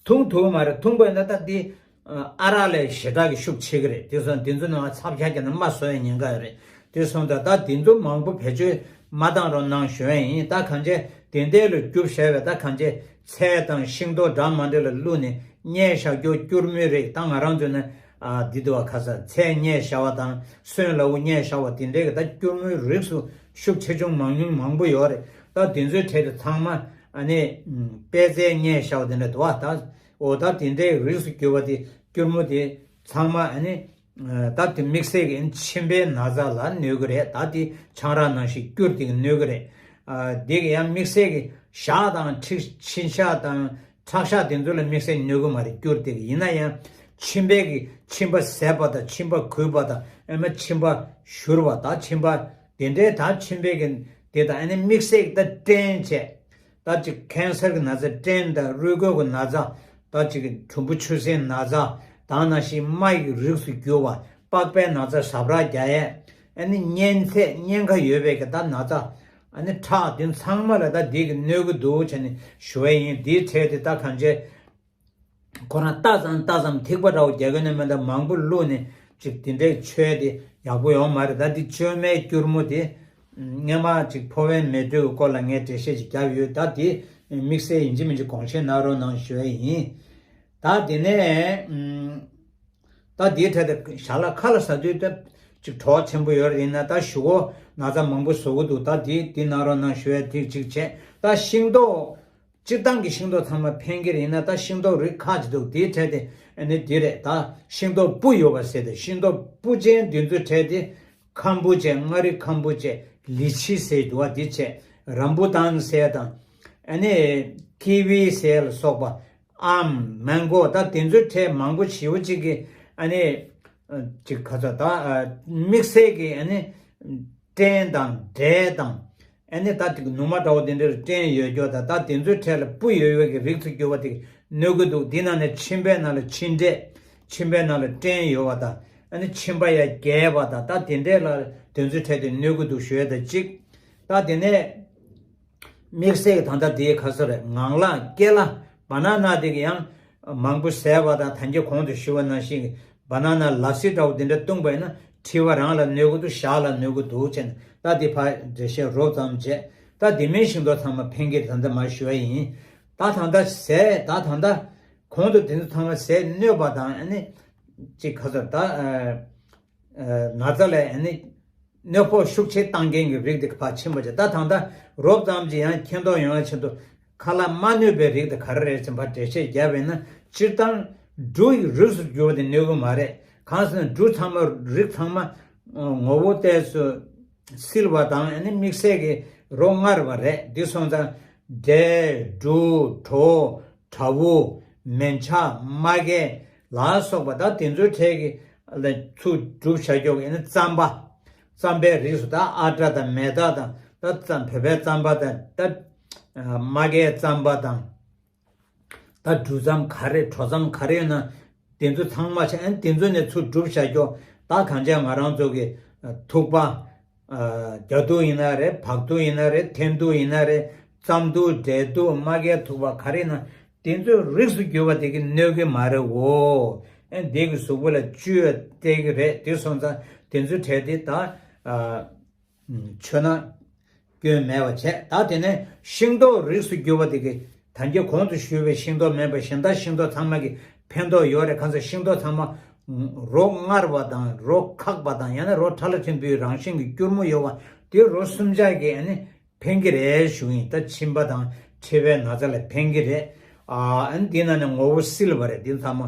འཐུང་ཐུབ་མ་རེད། འཐུང་པ་ཡིན་ན་ད་འདི་ཨ་རག་ལས་ཞེ་དྲག་གི་ཤུགས་ཆེ་གི་རེད། དེ་སོང་དེ་ཚོ་ནང་ཚབ་ཤག་རྒྱག་ན་རྨ་གསོ་ཡ་ཉེན་ཁ་ཡོད་རེད། དེ་སོང་ད་ད་དེ་ཚོ་མང་པོ་བེད་སྤྱོད་མ་བཏང་རོགས་གནང་ཞུ་ཡ་ཡིན། ད་གང་བྱས་དེ་འདྲས་ལ་རྒྱུ་བྱས་པའི་ད་གང་བྱས་ཚལ་དང་ཤིང་ཏོག་འདྲ་མ་འདྲ་ལ་བླུགས་ནས་བསྙལ་བཞག་རྒྱུ་སྐྱུར་མོའི་རིགས། ད་ང་རང་ཚོ་ནི། ཨ། འདི་འདུག་བ། ཁ་ས་ཚལ་བསྙལ་བཞག་པ་དང་སོན་ལ་འུ་བསྙལ་བཞག་པ་དེ་འདྲའི་གི་ད་སྐྱུར་མོའི་རིགས་སུ་ཤུགས་ཆེ་ཆུང་མང་ཉུང་མང་པོ་ཡོད་རེད། ད་དེ་ཚོའི་གྲས་དེ་ཚང་མ་ཨ་ནི་པད་ཚལ་བསྙལ་བཞག་པ་དེ་འདྲ་འདུག་བ། ད་འོ་ད་དེ་འདྲའི་རིགས་སུ་གྱུར་པ་དེ་སྐྱུར་མོ་དེ་ཚང་མ་ཨ་ནི་ད་དེ་དམིགས་བསལ་གྱི་མཆིན་པའི་ན་ཚ་ལ་གནོད་གི་རེད། ད་དེ་ཆང་རག་ནང་བཞིན་སྐྱུར་དེ་གི་གནོད་གི་རེད། ཨ། དེ་གི་ཡང་དམིགས་བསལ་གྱི་ཞག་དང་མཁྲིས་མཆིན་ཞག་དང་། ཁྲག་ཤ་དེ་ཚོ་ལ་དམིགས་བསལ་གནོད་གི་མ་རེད། སྐྱུར་དེ་གི། ཡིན་ན་ཡང་མཆིན་པའི་གི་མཆིན་པ་ཟད་པ་དང་མཆིན་པ་གུད་པ་དང་ཨེ་མ་མཆིན་པ་བཞུར་བ་དང་མཆིན་པ་དེ་འདྲའི་ད་མཆིན་པའི་གི་དེ་དང་ཨ་ནི་དམིགས་བསལ་གི་ད་སྐྲན་བྱས། ད་ཅིག་ཁེན་སར་གི་ན་ཚ། སྐྲན་དང་རུས་རྒོད་གི་ན་ཚ། ད་ཅིག་གི་གྲུམ་བུ་ཆུ་སེར་ན་ཚ། དང་ནང་བཞིན་རྨ་ཡི་རིགས་སུ་གྱུར་པ། པགས་པའི་ན་ཚ། ཟ་འཕྲུག་རྒྱག་ཡས། ཨ་ནི་གཉན་ཚད་གཉན་ཁ་ཡོད་པའི་གི་ད་ན་ཚ། ཨ་ནི་ཁྲག་དེ་ཚང་མ་ལ་ད་འདི་གི་གནོད་གི་འདུག་བྱས་ནས་ཞུ་བ་ཡིན། འདིའི་གྲས་དེ་ད་གང་བྱས། ཁོ་རང་ལྟ་ཙམ་ལྟ་ཙམ་ཐིགས་པ་འདྲ་བོ་རྒྱག་གི་ནས་མེད་ད་མང་པོ་བླུགས་ནས་ཅིག་དེ་འདྲའི་མཆོད་དེ་ཡག་པོ་ཡོང་མ་རེད། ད་འདི་བཅོས་མའི་སྐྱུར་མོ་དེ་སྔན་མ་ཅིག་ཕོ་བའི་མེ་དྲོད་ཀྱི་སྐོར་ལ་ངས་འགྲེལ་བཤད་ཅིག་བརྒྱབ་ཡོད། ད་དེ་དམིགས་བསལ་ཡིན་གཅིག་མིན་གཅིག་དགོངས་བཞེས་གནང་རོགས་གནང་ཞུ་བ་ཡིན། ད་དེ་ནས་ད་དེའི་གྲས་དེ་ཞལ་ལག་ཁ་ལ་ཟ་དུས་ད་ཅིག་བྲོ་བ་ཆེན་པོ་ཡོད་རེད། ཡིན་ན་ད་གཞུག་གུ་ན་ཚ་མང་པོ་བཟོ་གི་འདུག་ད་དེ་དེ་གནང་རོགས་གནང་ཞུ་བ་དེ་གཅིག་བྱས། ད་ཤིང་ཏོག་སྤྱིར་བཏང་གི་ཤིང་ཏོག་ཚང་མ་ཕན་གྱི་རེད། ཡིན་ན་ད་ཤིང་ཏོག་རིགས་ཁག་ཅིག་འདུག་དེའི་གྲས་དེ་ཨ་ནི་འདི་རེད། ད་ཤིང་ཏོག་སྤུ་ཡོད་པ་ཟེར་ཏེ་ཤིང་ཏོག་སྤུ་ཅན་འདི་ཚོའི་གྲས་དེ་ཁམ་བུ་ཅན། མངའ་རིས་ཁམ་བུ་ཅན། ལི་ཆི་ཟེར་འདུག་བ། འདི་བྱས། རམ་བུ་ཏན་ཟེར་དང་། ཨ་ནི་ཀི་ཝི་ཟེར་ལ་སོགས་པ། ཨམ། མེང་གོ། ད་དེ་ཚོའི་གྲས་མང་པོ་ཞེ་པོ་ཅིག་གི་ཨ་ནི་ཅིག་ག་ཚོད་ད་དམིགས་བསལ་གྱི་ཨ་ནི་སྐྲན་དང་འབྲས་དང་ ཨ་ནི་ད་དེ་ནུ་མ་འདྲ་བོ་དེ་འདྲ་ལ་སྐྲན་ཡོད་རྒྱུ་དང་། ད་དེ་ཚོའི་གྲས་ལ་སྤུ་ཡོད་ཡོད་ཀྱི་རིགས་སུ་གྱུར་པ་དེ་གནོད་ཀྱི་འདུག་དེ་ནང་ནས་མཆིན་པའི་ནང་ལ་མཆིན་འབྲས། མཆིན་པའི་ནང་ལ་སྐྲན་ཡོད་པ་དང་། ཨ་ནི་མཆིན་པ་ཡ་རྒྱས་པ་དང་། ད་དེ་འདྲས་ལ་དེ་ཚོའི་གྲས་དེ་གནོད་ཀྱི་འདུག་ཞུ་ཡ་ད་གཅིག་ད་དེ་ནས་དམིགས་བསལ་གྱི་ད་ལྟ་དེའི་ཁ་སོ་རེད། ངང་ལག་སྐེ་ལ་བ་ན་ན་དེ་གི་ཡང་མང་པོ་ཟས་པ་དང་། ད་གིན་གོང་དུ་ཞུས་པ་ནང་བཞིན་གྱི་བ་ན་ན་ལ་སི་འདྲ་བོ་དེ་འདྲ་བཏུངས་པ་ཡིན་ན་མཁྲིས་པ་རང་ལ་གནོད་ཀྱི་འདུག་ཞག་ལ་གནོད་ཀྱི་འདུག་བྱས་ནས། ད་དེ་ཕར་འགྲེལ་བཤད་རོབ་ཙམ་བྱས། ད་དེ་མིན་ཤིང་ཏོག་ཚང་མ་ཕན་གྱི་རེད། ད་ལྟ་མར་ཞུ་བ་ཡིན། ད་ད་ལྟ་ཟས། ད་ད་ལྟ་གོང་དུ་དེ་ཚོ་ཚང་མ་ཟས་གནོད་པ་དང་། ཨ་ནི་ཅིག་ཁ་སོ་ད་ན་ཚ་ལ་ཨ་ནི་གནོད་ཕོག་ཤུགས་ཆེ་བཏང་མཁན་གྱི་རིགས་དེ་ཕར་ཕྱིན་པ་བྱས། ད་ད་ལྟ་རོབ་ཙམ་ཅིག་ཡང་མཁྱེན་རྟོགས་ཡོང་བའི་ཆེད་དུ་ཁ་ལག་མ་གནོད་པའི་རིགས་དེ་ག་རེ་རེད་ཟེར་བ་འགྲེལ་བཤད་བརྒྱབ་པ་ཡིན་ན། སྤྱིར་བཏང་འབྲུ་ཡི་རིགས་སུ་གྱུར་པ་དེ་གནོད་ཀྱི་མ་རེད། གང་ཟེར་ན་འབྲུ་ཚང་མ་རིགས་ཚང་མ་ངོ་བོ་ཏོག་ཙམ་བསིལ་བ་དང་། ཨ་ནི་དམིགས་བསལ་གྱི་རོ་མངར་བ་རེད། འདི་སོང་ཙང་འབྲས། འབྲུ། བྲོ། བྲ་བོ། མལ་ཆ། མ་གད་ལ་སོགས་པ། ད་དེ་ཚོའི་གྲས་ཀྱི་ལ་ཚུར་གྲུབ་བཞག་རྒྱུ་གི་ཨ་ནི་རྩམ་པ། རྩམ་པའི་རིགས་སུ་ད་ཨ་བྲ་དང་མེ་ཏོག་དང་། ད་རྩམ། བོད་པའི་རྩམ་པ་དང་། ད་མ་གད་རྩམ་པ་དང་། ད་འབྲུ་རྩམ་ག་རེ། བྲོ་རྩམ་ག་རེ་ཡོད་ན་དེ་ཚོ་ཚང་མ་བྱས། ཨ་ནི་དེ་ཚོ་ནས་ཚུར་གྲུབ་བཞག་རྒྱུ། ད་གང་ཅི་ང་རང་ཚོ་གི་ཐུག་པ། རྒྱ་ཐུག་ཡིན་ན་རེད། བག་ཐུག་ཡིན་ན་རེད། ཐན་ཐུག་ཡིན་ན་རེད། རྩམ་ཐུག། འབྲས་ཐུག། མ་གད། ཐུག་པ་ག་རེ་ཡིན་ན་དེ་ཚོའི་རིགས་སུ་གྱུར་པ་དེ་གིས་གནོད་ཀྱི་མ་རེད་འོ། ཨ་ནི་དེ་གིས་གཟུགས་པོ་ལ་བཅོས་བསྡད་ཀྱི་རེད། དེ་སོང་ཙང་དེ་ཚོའི་གྲས་དེ་ད་མཆོད་ན་སྐྱོན་མེད་པ་བྱས། ད་དེ་ནས་ཤིང་ཏོག་རིགས་སུ་གྱུར་པ་དེ་གིས་ད་གིན་གོང་དུ་ཞུས་པའི་ཤིང་ཏོག་མིན་པ་གཞན་དག་ཤིང་ཏོག་ཚང་མ་གིས་ཕན་ཐོགས་ཡོད་རེད། གང་ཟེར་ཤིང་ཏོག་ཚང་མ་རོ་མངར་བ་དང་། རོ་ཁག་པ་དང་། ཡང་ན་རོ་ཕྲ་ལ་ཕྲན་བུའི་རང་བཞིན་གྱི་སྐྱུར་མོ་ཡོད་པ། དེ་རོ་གསུམ་ཆར་གྱིས་ཨ་ནི་ཕན་གྱི་རེད་ཞུ་ཡིན། ད་མཆིན་པ་དང་མཁྲིས་པའི་ན་ཚ་ལ་ཕན་གྱི་རེད། ཨ་ནི་དེ་ནང་ནས་ངོ་བོ་བསིལ་བ་རེད། དེ་ཚང་མ།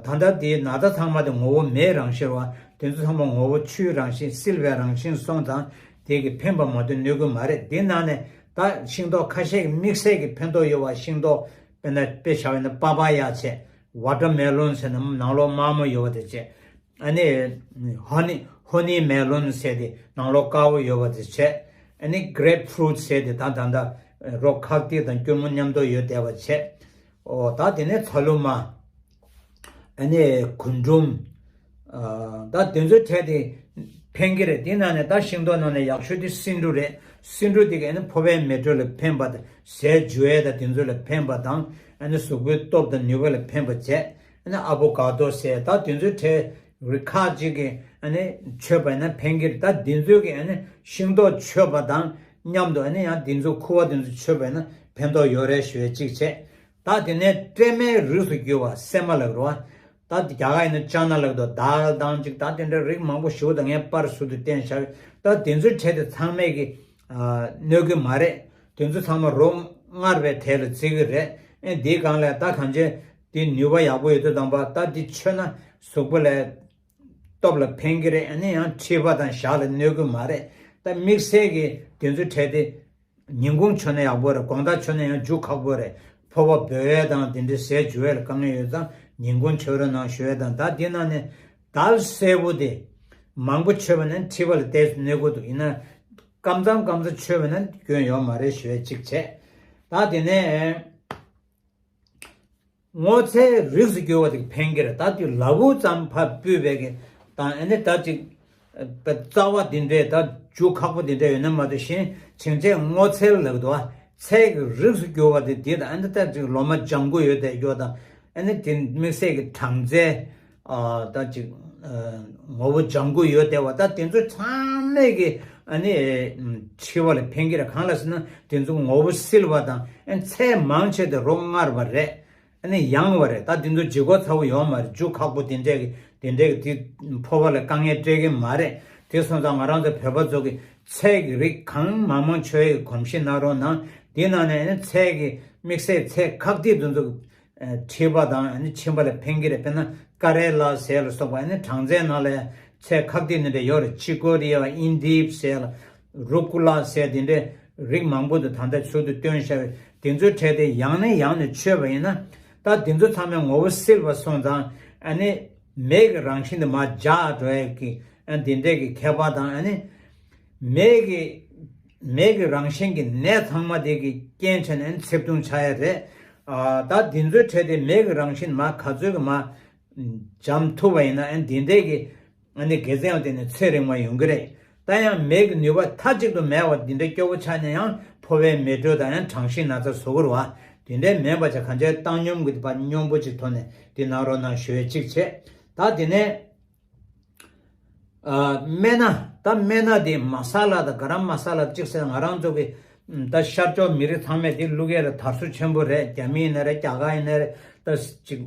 ད་ལྟ་དེའི་ན་ཚ་ཚང་མ་དེ་ངོ་བོ་མེའི་རང་བཞིན་རེད་བ། དེ་ཚོ་ཚང་མ་ངོ་བོ་ཆུའི་རང་བཞིན། བསིལ་བའི་རང་བཞིན་སོང་ཙང་དེ་གིས་ཕན་པ་མ་གཏོགས་གནོད་ཀྱི་མ་རེད། དེ་ནང་ནས་ད་ཤིང་ཏོག་ཁ་ཤས་ཀྱི་དམིགས་བསལ་གྱི་ཕན་ཐོགས་ཡོད་པ། ཤིང་ཏོག་དཔེར་ན་དཔེ་བཞག་པ་ཡིན་ན་པ་པ་ཡ་བྱས། ཝ་ཊར་མེ་ལོན་ཟེར་ན་ནང་ལོགས་དམར་མོ་ཡོད་པ་དེ་བྱས། ཨ་ནི་ཧོ་ནི་ཧོ་ནི་མེ་ལོན་ཟེར་དེ་ནང་ལོགས་དཀར་པོ་ཡོད་པ་དེ་བྱས། ཨ་ནི་གྷི་རེབ་ཕུ་རུ་ཊི་ཟེར་དེ་ད་ད་ད་རོ་ཁག་ཏིག་དང་སྐྱུར་མོ་མཉམ་དུ་ཡོད་བསྡད་པ་བྱས། ཨོ། ད་དེ་ནས་ཚ་ལུ་མ། ཨ་ནི་རྒུན་འབྲུམ། ཨ། ད་དེ་ཚོའི་གྲས་དེ་ཕན་གྱི་རེད། དེ་ནང་ནས་ད་ཤིང་ཏོག་ནང་ནས་ཡག་ཤོས་དེ་སེ་འབྲུ་རེད། སེ་འབྲུ་དེ་གིས་ཨ་ནི་ཕོ་བའི་མེ་དྲོད་ལ་ཕན་པ་དང་། ཟས་འཇུ་ཡས་དང་དེ་ཚོ་ལ་ཕན་པ་དང་། ཨ་ནི་གཟུགས་པོའི་སྟོབས་དང་ནུས་པ་ལ་ཕན་པ་བྱས། ཨ་ནི་ཨ་བོ་ག་དོ་ཟེར། ད་དེ་ཚོའི་གྲས་རིགས་ཁག་ཅིག་གིས་ཨ་ནི་མཆོད་པ་ཡིན་ན་ཕན་གྱི་རེད། ད་དེ་ཚོའི་གིས་ཨ་ནི་ཤིང་ཏོག་མཆོད་པ་དང་མཉམ་དུ། ཨ་ནི་ཡང་དེ་ཚོ་ཁུ་བ་དེ་ཚོ་མཆོད་པ་ཡིན་ན་ཕན་ཐོགས་ཡོད་རེད་ཞུ་ཡས་གཅིག་བྱས། ད་དེ་ནས་སྲན་མའི་རིགས་སུ་གྱུར་པ། སྲན་མ་ལབ་རེད་བ། ད་རྒྱ་གར་ཡིན་ན་ཅ་ན་ལབ་འདུག་དཱལ་དང་ཅིག་ད་དེ་འདྲ་རིགས་མང་པོ་ཞེ་པོ་ད་ངས་པར་ཟུར་དུ་བསྟན་བཞག་ད་དེ་ཚོའི་གྲས་དེ་ཚང་མས་ཀྱི་ཨ་གནོད་ཀྱི་མ་རེད། དེ་ཚོ་ཚང་མ་རོ་མངར་བའི་གྲས་ལ་བརྩི་གི་རེད། ཨེ་འདིའི་སྒང་ལ་ད་གང་ཅི་དེ་ནུས་པ་ཡག་པོ་ཡོད་དུས་ཙམ་པ། ད་འདི་མཆོད་ན་གཟུགས་པོ་ལ་སྟོབས་ལ་ཕན་གྱི་རེད། ཨ་ནི་ཡང་མཁྲིས་པ་དང་ཞག་ལ་གནོད་ཀྱི་མ་རེད། ད་དམིགས་བསལ་གྱི་དེ་ཚོའི་གྲས་དེ་ཉིན་གུང་མཆོད་ན་ཡག་པོ་རེད། དགོང་དག་མཆོད་ན་ཡང་རྒྱུ་ཁག་པོ་རེད། ཕོ་བ་སྦོ་ཡས་དང་དེ་འདྲའི་ཟས་འཇུ་ཡས་ལ་དཀའ་ངལ་ཡོད་ཙང་ཉིན་གུང་མཆོད་རོགས་གནང་ཞུ་ཡས་དང་། ད་དེ་ནང་ནས་དཱལ་སེར་པོ་དེ་མང་པོ་མཆོད་པ་ན་མཁྲིས་པ་ལ་ཏོག་ཙམ་གནོད་ཀྱི་འདུག་ཡིན་ན་སྐམ་ཙམ་སྐམ་ཙམ་མཆོད་པ་ན་སྐྱོན་ཡོད་མ་རེད་ཞུ་ཡས་གཅིག་བྱས། ད་དེ་ནས། སྔོ་ཚལ་རིགས་སུ་གྱུར་པ་དེ་ཕན་གྱི་རེད། ད་དེ་ལ་འུ་ཙམ་ཕར་སྤུས་པའི་གི་དང་། ཨ་ནི་ད་ཅིག་རྩ་བ་དེ་འདྲས་ད་རྒྱུ་ཁག་པོ་དེ་འདྲས་ཡོད་ན་མ་གཏོགས། གཞན་བྱིན་ཆེ་སྔོ་ཚལ་ལབ་འདུག་བ། ཚལ་གྱི་རིགས་སུ་གྱུར་པ་དེ་དེ་དང་། ཨ་ནི་ད་ཅིག་ལོ་མ་ལྗང་གུ་ཡོད་དེ་ཡོད་དང་། ཨ་ནི་དེ་དམིགས་བསལ་གྱི་སྦྲང་རྩི། ཨ་ད་ཅིག་ཨ་ངོ་བོ་ལྗང་གུ་ཡོད་དེ་བ། ད་དེ་ཚོ་ཚང་མས་ཀྱི་ཨ་ནི་མཁྲིས་པ་ལ་ཕན་གྱི་རེད། གང་ལ་ཟེར་ན་དེ་ཚོ་ངོ་བོ་བསིལ་བ་དང་། ཨ་ནི་ཚལ་མང་ཆེ་དེ་རོ་མངར་བ་རེད། ཨ་ནི་ཡང་བ་རེད། ད་དེ་ཚོ་ལྗིད་ཁོག་ཚ་པོ་ཡོད་མ་རེད། རྒྱུ་ཁག་པོ་དེ་འདྲས་ཀྱི་དེ་འདྲས་ཀྱི་དེ་ཕོ་བ་ལ་དཀའ་ངལ་སྤྲད་ཀྱི་མ་རེད། དེ་སོང་ཙང་ང་རང་ཚོ་བོད་པ་ཚོ་གི་ཚལ་གྱི་རིགས་གང་མང་མང་མཆོད་ཡས་ཀྱི་གོམས་གཤིས་གནང་རོགས་གནང་། དེ་ནང་ནས་ཨ་ནི་ཚལ་གྱི་དམིགས་བསལ་ཚལ་ཁག་ཏིག་དེ་ཚོ་མཁྲིས་པ་དང་ཨ་ནི་མཆིན་པ་ལ་ཕན་གྱི་རེད། དཔེར་ན་ཀ་རེ་ལ་ཟས་ལ་སོགས་པ། ཨ་ནི་སྦྲང་རྩིའི་ནང་ལ་ཡང་ཚལ་ཁག་ཏིག་དེ་འདྲ་ཡོད་རེད། ཅི་ཀོ་རི་ཡ། ཨིན་དིབ་ཟས་ལ། རུ་ཀུ་ལ་ཟས། དེ་འདྲའི་རིགས་མང་པོ་འདུག་ད་ལྟ་ཚུལ་དུ་སྟོན་བཞག་པའི་དེ་ཚོའི་གྲས་དེ་ཡང་ནས་ཡང་ནས་མཆོད་པ་ཡིན་ན། ད་དེ་ཚོ་ཚང་མའི་ངོ་བོ་བསིལ་བ་སོང་ཙང་། ཨ་ནི་མེ་གི་རང་བཞིན་དུ་མར་འཇགས་འགྲོ་ཡས་ཀྱི་ཨ་དེ་འདྲས་ཀྱི་ཁྱད་པར་དང་། ཨ་ནི་མེ་གི་ མེ་གི་རང་བཞིན་གྱི་ནད་ཚང་མ་དེ་གི་རྐྱེན་བྱས་ནས་ཨ་ནི་ཚེ་ཐུང་ཆགས་ཡ་རེད། ཨ་ད་འདི་ཚོའི་གྲས་དེ་མེ་གི་རང་བཞིན་མར་ག་ཚོད་ཀྱི་མར་འཇམ་ཐུབ་པ་ཡིན་ན་ཨ་ནི་འདི་འདྲས་ཀྱི་ཨ་ནི་དགེ་མཚན་ལ་བརྟེན་ནས་ཚེ་རིང་བ་ཡོང་གི་རེད། ད་ཡང་མེ་གི་ནུས་པ་མཐའ་གཅིག་ཏུ་མེད་པ་འདི་འདྲའི་སྐྱོ་བོ་ཆགས་ནས་ཡང་ཕོ་བའི་མེ་དྲོད་དང་ཡང་གྲང་ཤིང་ན་ཚ་བཟོ་གི་རེད་བ། དེ་འདྲའི་མིན་པ་ཅིག་གང་ཅིའི་བཏང་སྙོམས་ཀྱི་བ་སྙོམས་པོ་ཅིག་ཐོག་ནས་འདི་གནང་རོགས་གནང་ཞུ་ཡས་གཅིག་བྱས། ད་དེ་ནས་ཨ་སྨན་སྣ། ད་སྨན་སྣ་དེ་མ་ས་ལ་དང་ག་རམ་མ་ས་ལ་གཅིག་ཟེར། ང་རང་ཚོ་གི་ད་ཤར་ཕྱོགས་མི་རིགས་ཚང་མས་དེ་བླུག་ཡས་ལ་དར་སྲོལ་ཆེན་པོ་རེད། རྒྱ་མི་ཡིན་ན་རེད། རྒྱ་གར་ཡིན་ན་རེད། ད་ཅིག་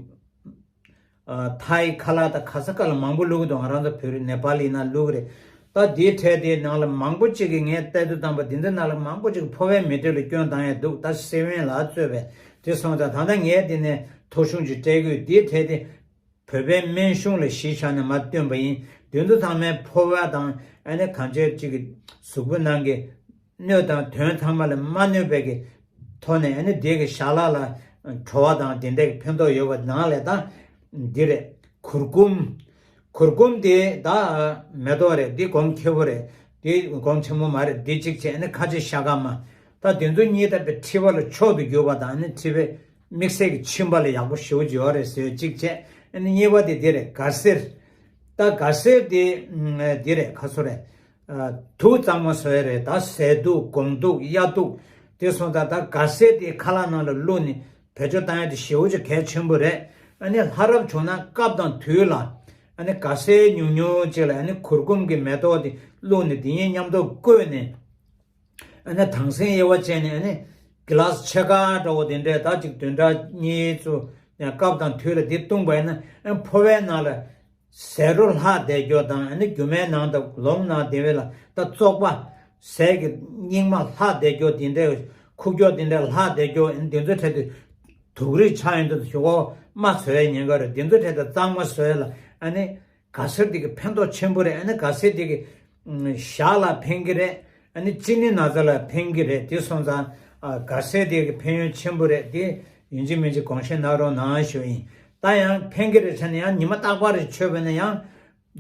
ཨ་ཐའི་ཁ་ལག་དང་ག་ས་ག་ལ་མང་པོ་བླུག་གི་འདུག་ང་རང་ཚོ་བོད་རིགས་ནེ་པ་ལི་ཡིན་ན་བླུག་གི་རེད། ད་དེའི་གྲས་དེའི་ནང་ལ་མང་པོ་ཅིག་གིས་ངས་བལྟས་ཚོད་བཏང་པ་འདི་འདི་ནང་ལ་མང་པོ་ཅིག་ཕོ་བའི་མེ་དྲོད་ལ་སྐྱོན་བཏང་ཡས་འདུག་ད་སེ་བན་ལ་རྩོད་པས་དེ་སོང་ཙང་ད་ལྟ་ངས་འདི་ནས་ཐོ་གཞུང་ཅིག་སྤྲད་དགོས། དེའི་གྲས་དེ་བོད་པའི་སྨན་གཞུང་ལ་གཞི་བཞག་ནས་མར་བཏོན་པ་ཡིན། དེ་ཚོ་ཚང་མའི་ཕོ་བ་དང་ཨ་ནི་གང་ཅིའི་ཅིག་གི་གཟུགས་པོའི་ནང་གི་སྣོད་དང་དོན་ཚང་མ་ལ་མ་གནོད་པའི་གི་ཐོག་ནས་ཨ་ནི་དེ་གི་ཞལ་ལག་ལ་བྲོ་བ་དང་དེ་འདྲའི་གི་ཕན་ཐོགས་ཡོད་པ་ནང་ལས་ད་འདི་རེད། གུར་གུམ། གུར་གུམ་དེ་ད་མེ་ཏོག་རེད། འདི་གོང་ཁེ་པོ་རེད། འདི་གོང་ཆེན་པོ་མ་རེད། འདི་གཅིག་བྱས། ཨ་ནི་ཁ་ཆེ་ཤ་སྐམ་མ། ད་དེ་ཚོ་གཉིས་ད་དཔེ་མཁྲིས་པ་ལ་མཆོག་ཏུ་གྱུར་པ་དང་། ཨ་ནི་མཁྲིས་པའི་དམིགས་བསལ་གྱི་མཆིན་པ་ལ་ཡག་པོ་ཞེ་པོ་ཅིག་ཡོད་རེད་ཟེར་གཅིག་བྱས། ཨ་ནི་གཉིས་པ་དེ་འདི་རེད། དགའ་སེར། ད་དགའ་སེར་དེ་འདི་རེད། ཁ་སོ་རེད། ཨ་དུག་གཙང་མ་བཟོ་ཡས་རེད། ད་ཟས་དུག་སྒོང་དུག་གཡའ་དུག་དེ་སོང་ཙང་ད་དགའ་སེར་དེ་ཁ་ལག་ནང་ལ་བླུགས་ནས་བེད་སྤྱོད་བཏང་ཡས་དེ་ཞེ་པོ་ཅིག་གལ་ཆེན་པོ་རེད། ཨ་ནི་ལྷ་རབ་བྱུང་ན་སྐབས་དང་དུས་ལ་ཨ་ནི་དགའ་སེར་ཉུང་ཉུང་ཅིག་ལ་ཨ་ནི་གུར་གུམ་གྱི་མེ་ཏོག་དེ་བླུགས་ནས་དེ་གཉིས་མཉམ་དུ་བསྐོལ་ནས། ཨ་ནི་དྭངས་སིང་དབྱེ་བ་བྱས་ནས། ཨ་ནི་གི་ལཱ་སི་ཕྱེད་ཀ་འདྲ་བོ་དེ་འདྲས་ད་ཅིག་བདུན་ཕྲག་གཉིས་ཙམ་ཡང་སྐབས་དང་དུས་ལ་འདི་བཏུངས་པ་ཡིན་ན། ཨ་ནི་ཕོ་བའི་ནང་ལ་ཟས་རོ་ལྷག་བསྡད་རྒྱུ་དང་། ཨ་ནི་རྒྱུ་མའི་ནང་དང་ལོང་ནང་དེ་བས་ལ་ད་བཙོག་པ་ཟས་ཀྱི་སྙིགས་མ་ལྷག་བསྡད་རྒྱུ་དེ་འདྲས། ཁུག་ཀྱོག་དེ་འདྲས་ལྷག་བསྡད་རྒྱུ། ཨ་ནི་དེ་ཚོའི་གྲས་དེ་དུག་རིགས་ཆགས་ཡོང་དུས་ཞོག་མ་བཟོ་ཡས་ཉེན་ཁ་རེད། དེ་ཚོའི་གྲས་དེ་གཙང་མ་བཟོ་ཡས་ལ་ཨ་ནི། དགའ་སེར་དེ་གི་ཕན་ཐོགས་ཆེན་པོ་རེད། ཨ་ནི་དགའ་སེར་དེ་གི་ཞག་ལ་ཕན་གི་རེད། ཨ་ནི་གཅིན་སྙི་ན་ཚ་ལ་ཕན་གི་རེད། དེ་སོང་ཙང་ཨ་དགའ་སེར་དེ་གི་ཕན་ཡོན་ཆེན་པོ་རེད། དེ་ཡིན་གཅིག་མིན་གཅིག་དགོངས་བཞེས་གནང་རོགས་གནང་ཞུ་ཡིན། ད་ཡང་ཕན་གི་རེད་ཆ་ནས་ཡང་ཉི་མ་རྟག་པར་མཆོད་པ་ན་ཡང་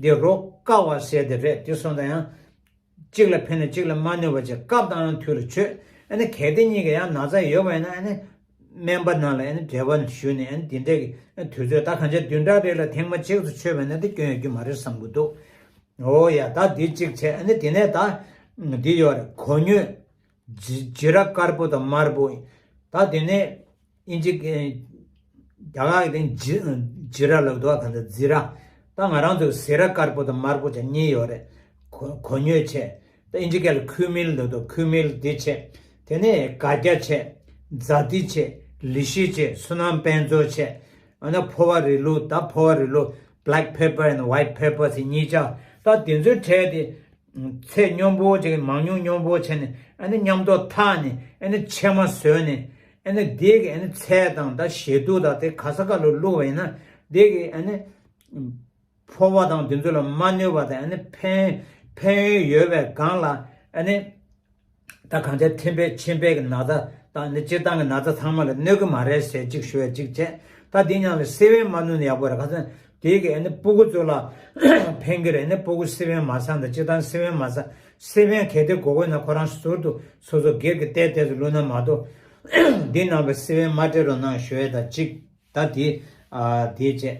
དེ་རོ་བསྐ་བ་ཟེར་དེ་རེད། དེ་སོང་ཙང་ཡང་གཅིག་ལ་ཕན་ནས་གཅིག་ལ་མ་གནོད་པ་བྱས། སྐབས་དང་དུས་ལ་མཆོད། ཨ་ནི་གལ་ཏེ་གཉིས་ཀ་ཡང་ན་ཚ་ཡོད་པ་ཡིན་ན་ཨ་ནི། སྨན་པ་ནང་ལ་ཨ་ནི་འབྲེལ་བ་ཞུས་ནས། ཨ་ནི་དེ་འདྲས་ཀྱི་དུས་ཚོད་ད་གང་ཆ་བདུན་ཕྲག་རེ་ལ་ཐེངས་མ་གཅིག་ཙམ་མཆོད་པ་ན་དེ་སྐྱོན་ཡོད་རྒྱུ་མ་རེད་བསམ་གྱི་འདུག་འོ་ཡ། ད་འདི་གཅིག་བྱས། ཨ་ནི་དེ་ནས་ད་འདི་ཡོད་རེད། གོ་སྙོད། ཇི་ཇི་ར་དཀར་པོ་དང་དམར་པོ། ད་དེ་ནས་ཨིན་ཇི་རྒྱ་གར་གྱི་ཇི་ཇི་ར་ལབ་འདུག་ག་ད་ཛི་ར། ད་ང་རང་ཚོ་ཟི་ར་དཀར་པོ་དང་དམར་པོ་ཅན་གཉིས་ཡོད་རེད། གོ་གོ་སྙོད་བྱས། ད་ཨིན་ཇི་སྐད་ལ་ཁུ་མིན་ལབ་འདུག་ཁུ་མིན་འདི་བྱས། དེ་ནས་སྒ་སྐྱ་བྱས། ཛཱ་ཏི་བྱས། ལི་ཤི་བྱས། སུ་ནམ་དཔལ་མཛོད་བྱས། ཨ་ནི་ཕོ་བ་རི་ལུ། ད་ཕོ་བ་རི་ལུ། Black pepper and white pepper ཟེར་གཉིས་ཆ། ད་དེ་ཚོའི་གྲས་དེ་ཚད་སྙོམས་པོ་ཅིག་མང་ཉུང་སྙོམས་པོ་བྱས་ནས། ཨ་ནི་མཉམ་དུ་འཐག་ནས། ཨ་ནི་ཕྱེ་མ་བཟོས་ནས། ཨ་ནི་དེ་གི་ཨ་ནི་ཚལ་དང་ད་ཞེ་ཐུག་དང་དེ་ག་ས་ག་ལ་བླུགས་པ་ཡིན་ན། དེ་གི་ཨ་ནི་ཕོ་བ་དང་དེ་ཚོ་ལ་མ་གནོད་པ་དང་། ཨ་ནི་ཕན་ཕན་ཡོན་ཡོད་པའི་སྒང་ལ་ཨ་ནི་ད་གང་ཆ་མཁྲིས་པའི་མཆིན་པའི་གི་ན་ཚ་དང་། ཨ་ནི་སྤྱིར་བཏང་གི་ན་ཚ་ཚང་མ་ལ་གནོད་གི་མ་རེད་ཟེར་གཅིག་ཞུ་ཡ་གཅིག་བྱས། ད་དེ་མཉམ་ལ་སེ་བན་མ་བླུགས་ན་ཡག་པོ་རེད། ཁ་སང་དེ་གི་ཨ་ནི་སྤུ་གུ་ཚོ་ལ་ཕན་གི་རེད། ཨ་ནི་སྤུ་གུ་སེ་བན་མ་ཟ་ན་དང་། སྤྱིར་བཏང་སེ་བན་མ་ཟ། སེ་བན་གལ་ཏེ་དགོས་དགོས་ན་ཁོ་རང་ཟུར་དུ་སོ་སོ་སྒེར་གྱི་ཏལ་ཏལ་དུ་བླུགས་ན་མ་གཏོགས། འདི་ནང་ལ་སེ་བན་མ་སྤྲད་རོགས་གནང་ཞུ་ཡ་ད་གཅིག་ད་དེ་ཨ་དེ་བྱས།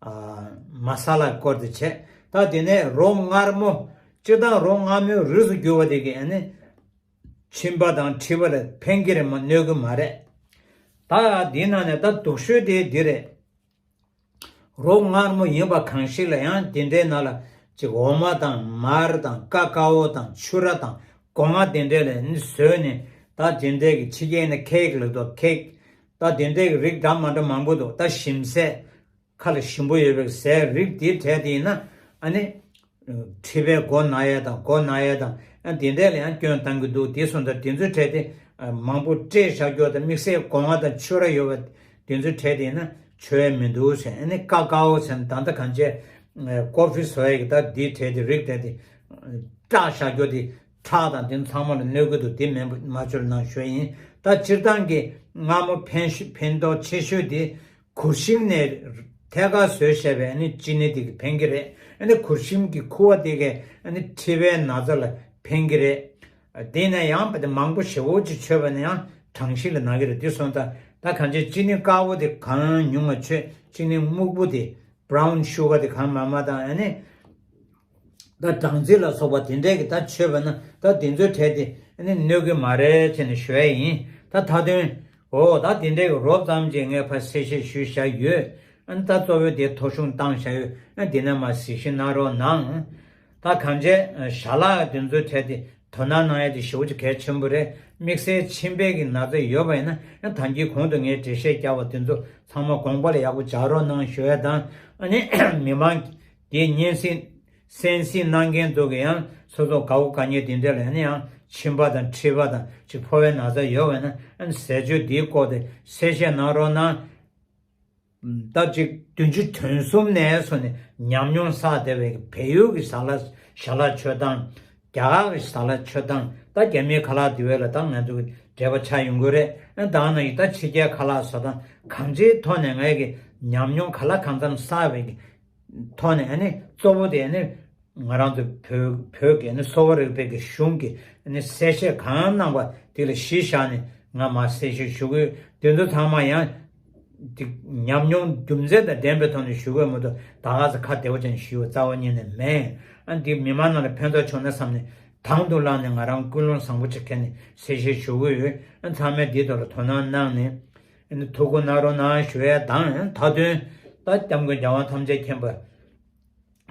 ཨ་མ་ས་ལ་སྐོར་དེ་བྱས། ད་དེ་ནས་རོ་མངར་མོ། སྤྱིར་བཏང་རོ་མངར་མོའི་རིགས་སུ་གྱུར་པ་དེ་གིས་ཨ་ནི་མཆིན་པ་དང་མཁྲིས་པ་ལ་ཕན་གྱི་རེད་མ་གནོད་ཀྱི་མ་རེད། ད་དེའི་ནང་ནས་ད་སྡུག་ཤོས་དེ་འདི་རེད། རོ་མངར་མོ་ཡིན་པ་གང་ཞིག་ལ་ཡང་དེ་འདྲའི་ནང་ལ་ཅིག་འོ་མ་དང་མར་དང་ཀ་ཀའོ་དང་ཕྱུར་ར་དང་སྒོ་ང་དེ་འདྲས་ལ་ནི་བཟོས་ནས། ད་དེ་འདྲས་ཀྱི་ཕྱི་རྒྱལ་ནས་ཁེག་ལབ་འདུག་ཁེག་ད་དེ་འདྲས་ཀྱི་རིགས་འདྲ་མ་འདྲ་མང་པོ་འདུག་ད་ཞིམ་ཟས། ཁ་ལ་ཞིམ་པོ་ཡོད་པའི་ཟས་རིགས་དེའི་གྲས་དེ་ཡིན་ན། ཨ་ནི་མཁྲིས་པའི་མགོ་ན་ཡས་དང་མགོ་ན་ཡས་དང་། ཨ་དེ་འདྲས་ལ་ཡང་སྐྱོན་བཏང་གི་འདུག་དེ་སོང་ཙང་དེ་ཚོའི་གྲས་དེ་མང་པོ་བཀྲེས་བཞག་རྒྱུ་དང་། དམིགས་བསལ་སྒོ་ང་དང་ཕྱུར་ར་ཡོད་པ་དེ་ཚོའི་གྲས་དེ་ཡིན་ན་མཆོད་ཡས་མི་འདུག་ཟེར། ཨ་ནི་ཀ་ཀའོ་ཟེར་ན་ད་ལྟ་གང་བྱས་ཀོ་ཕི་བཟོ་ཡས་ཀྱི་ད་དེའི་གྲས་དེ་རིགས་གྲས་དེ་བཀྲ་བཞག་རྒྱུ་དེ། ཁྲག་དང་དེ་ཚང་མ་ལ་གནོད་ཀྱི་འདུག་དེ་མེད་པ་མ་བཅོལ་གནང་ཞུ་ཡིན། ད་སྤྱིར་བཏང་གི་མངར་མོ་ཕན་ཤོས་ཕན་ཐོགས་ཆེ་ཤོས་དེ་གུར་ཤིང་ནས་ཐད་ཀར་བཟོས་བཞག་པའི་ཨ་ནི་ཅི་ནི་དེ་གིས་ཕན་གྱི་རེད། ཨ་ནི་གུར་ཤིང་གི་ཁུ་བ་དེ་གས་ཨ་ནི་མཁྲིས་པའི་ན་ཚ་ལ་ཕན་གྱི་རེད། དེ་ནས་ཡང་དཔེ་དེ་མང་པོ་ཞེ་པོ་ཅིག་མཆོད་པ་ན་ཡང་གྲངས་གཞི་ལ་ན་གི་རེད། དེ་སོང་ཙང་ད་གང་ཅི་ཅི་ནི་དཀར་པོ་དེ་གང་ཉུང་བ་མཆོད། ཅི་ནི་སྨུག་པོ་དེ་brown sugar དེ་གང་མང་མང་དང་ཨ་ནི། ད་སྦྲང་རྩི་ལ་སོགས་པ་དེ་འདྲས་ཀྱི་ད་མཆོད་པ་ན་ད་དེ་ཚོའི་གྲས་དེ་ཨ་ནི་གནོད་གི་མ་རེད་ཅེས་ནས་ཞུ་ཡ་ཡིན། ད་མཐའ་དོན་འོ་ད་དེ་འདྲས་ཀྱི་རོབ་ཙམ་ཅིག་ངས་ཕར་གསལ་བཤད་ཞུས་བཞག་ཡོད། ཨ་ནི་ད་གཙོ་བོའི་དེ་ཐོ་གཞུང་བཏང་བཞག་ཡོད། ཨ་འདི་ནས་མར་གཟིགས་ཞིབ་གནང་རོགས་གནང་། ད་གང་བྱས་ཞལ་ལག་དེ་ཚོའི་གྲས་དེ་དོ་སྣང་གནང་ཡ་དེ་ཞེ་པོ་ཅིག་གལ་ཆེན་པོ་རེད། དམིགས་བསལ་མཆིན་པའི་གི་ན་ཚ་ཡོད་པ་ཡིན་ན་ཨ་ད་གིན་གོང་དུ་ངས་འགྲེལ་བཤད་བརྒྱབ་པ་དེ་ཚོ་ཚང་མ་དགོངས་པ་ལ་ཡག་པོ་འཇགས་རོགས་གནང་ཞུ་ཡ་དང་། ཨ་ནི་མི་མང་དེའི་སྙན་སེང་གསན་གཟིགས་གནང་མཁན་ཚོ་གི་ཡང་སོ་སོ་དགའ་པོ་དགའ་ཉེ་དེ་འདྲ་ལ་ནི་ཡང་མཆིན་པ་དང་མཁྲིས་པ་དང་ཅིག་ཕོ་བའི་ན་ཚ་ཡོད་པ་ན་ཨ་ནི་ཟས་སྤྱོད་འདིའི་སྐོར་དེ་གསལ་བཤད་གནང་རོགས་གནང་། ད་ཅིག་བདུན་ཅུ་དོན་གསུམ་ནས་བཟུང་ནས་ཉམས་མྱོང་བསགས་བསྡད་པའི་བལ་ཡུལ་གྱི་ཟ་ལ་ཞལ་ལག་མཆོད་སྟངས། རྒྱ་གར་གྱི་ཟ་ལ་མཆོད་སྟངས། ད་རྒྱ་མིའི་ཁ་ལག་འདི་བས་ལ་ད་ང་ཚོ་གི་འབྲེལ་བ་ཆགས་ཡོང་གི་རེད། ཨ་ད་ནི་ད་ཕྱི་རྒྱལ་ཁ་ལག་བཟོ་སྟངས་གང་ཅིའི་ཐོག་ནས་ངའི་གི་ཉམས་མྱོང་ག་ལ་གང་འཚམ་བསགས་པའི་གི་ཐོག་ནས་ཨ་ནི་གཙོ་བོ་དེ་ཨ་ནི་ང་རང་ཚོ་བོད་བོད་ཀྱི་ཨ་ནི་གསོ་བ་རིག་པའི་གི་གཞུང་གི་ཨ་ནི་གསལ་བཤད་གང་གནང་པ་དེ་ལ་གཞི་བཞག་ནས་ང་མར་གསལ་བཤད་ཞུ་གི་ཡོད། དེ་ཚོ་ཚང་མ་ཡང་འདི་ཉམས་མྱོང་རྒྱུ་མཚན་དང་ལྡན་པའི་ཐོག་ནས་ཞུ་དགོས་མ་གཏོགས་ད་ག་ཚོད་ཁ་བདེ་བོ་ཅན་ཞུ་བ་རྩ་བ་ཉིད་ནས་མེད། ཨ་འདི་མི་མང་རྣམས་ལ་ཕན་ཐོགས་བྱུང་ན་བསམ་ནས་དང་དུ་བླངས་ནས་ང་རང་ཀུན་སློང་བཟང་པོ་ཅིག་ཁྱེར་ནས་གསལ་བཤད་ཞུ་གི་ཡོད། ཨ་ཚང་མས་འདིའི་ཐོག་ལ་དོ་སྣང་གནང་ནས་ཨ་ནི་ཐུགས་ཁུར་གནང་རོགས་གནང་ཞུ་ཡ་དང་། མཐའ་དོན་ད་སྐྱབས་མགོན་རྒྱལ་དབང་ཐམས་ཅད་མཁྱེན་པ་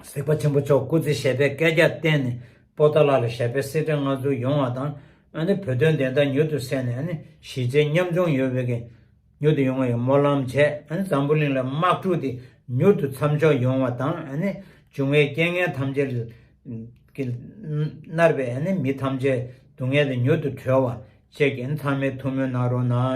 གཟིགས་པ་ཆེན་པོ་མཆོག་སྐུ་ཚེ་ཞབས་པད་བསྐལ་བརྒྱར་བརྟན་ནས་པོ་ཏཱ་ལ་ལ་ཞབས་པད་སྲིད་མཐའི་མངའ་གསོལ་ཡོང་བ་དང་། ཨ་ནི་བོད་དོན་བདེན་མཐའ་མྱུར་དུ་གསལ་ནས་ཨ་ནི་གཞིས་བྱེས་མཉམ་འཛོམས་ཡོང་བའི་གི་མྱུར་དུ་ཡོང་བའི་སྨོན་ལམ་བྱས། ཨ་ནི་འཛམ་བུ་གླིང་ལ་དམག་འཁྲུག་དེ་མྱུར་དུ་མཚམས་འཇོག་ཡོང་བ་དང་། ཨ་ནི་འབྱུང་བའི་རྐྱེན་ངན་ཐམས་ཅད་ཀྱིས་མནར་བའི་ཨ་ནི་མི་ཐམས་ཅད་སྡུག་བསྔལ་དེ་མྱུར་དུ་གྲོལ་བ་བཅས་ཀྱི་ཨ་ནི་ཚང་མས་ཐུགས་སྨོན་གནང་རོགས་གནང་།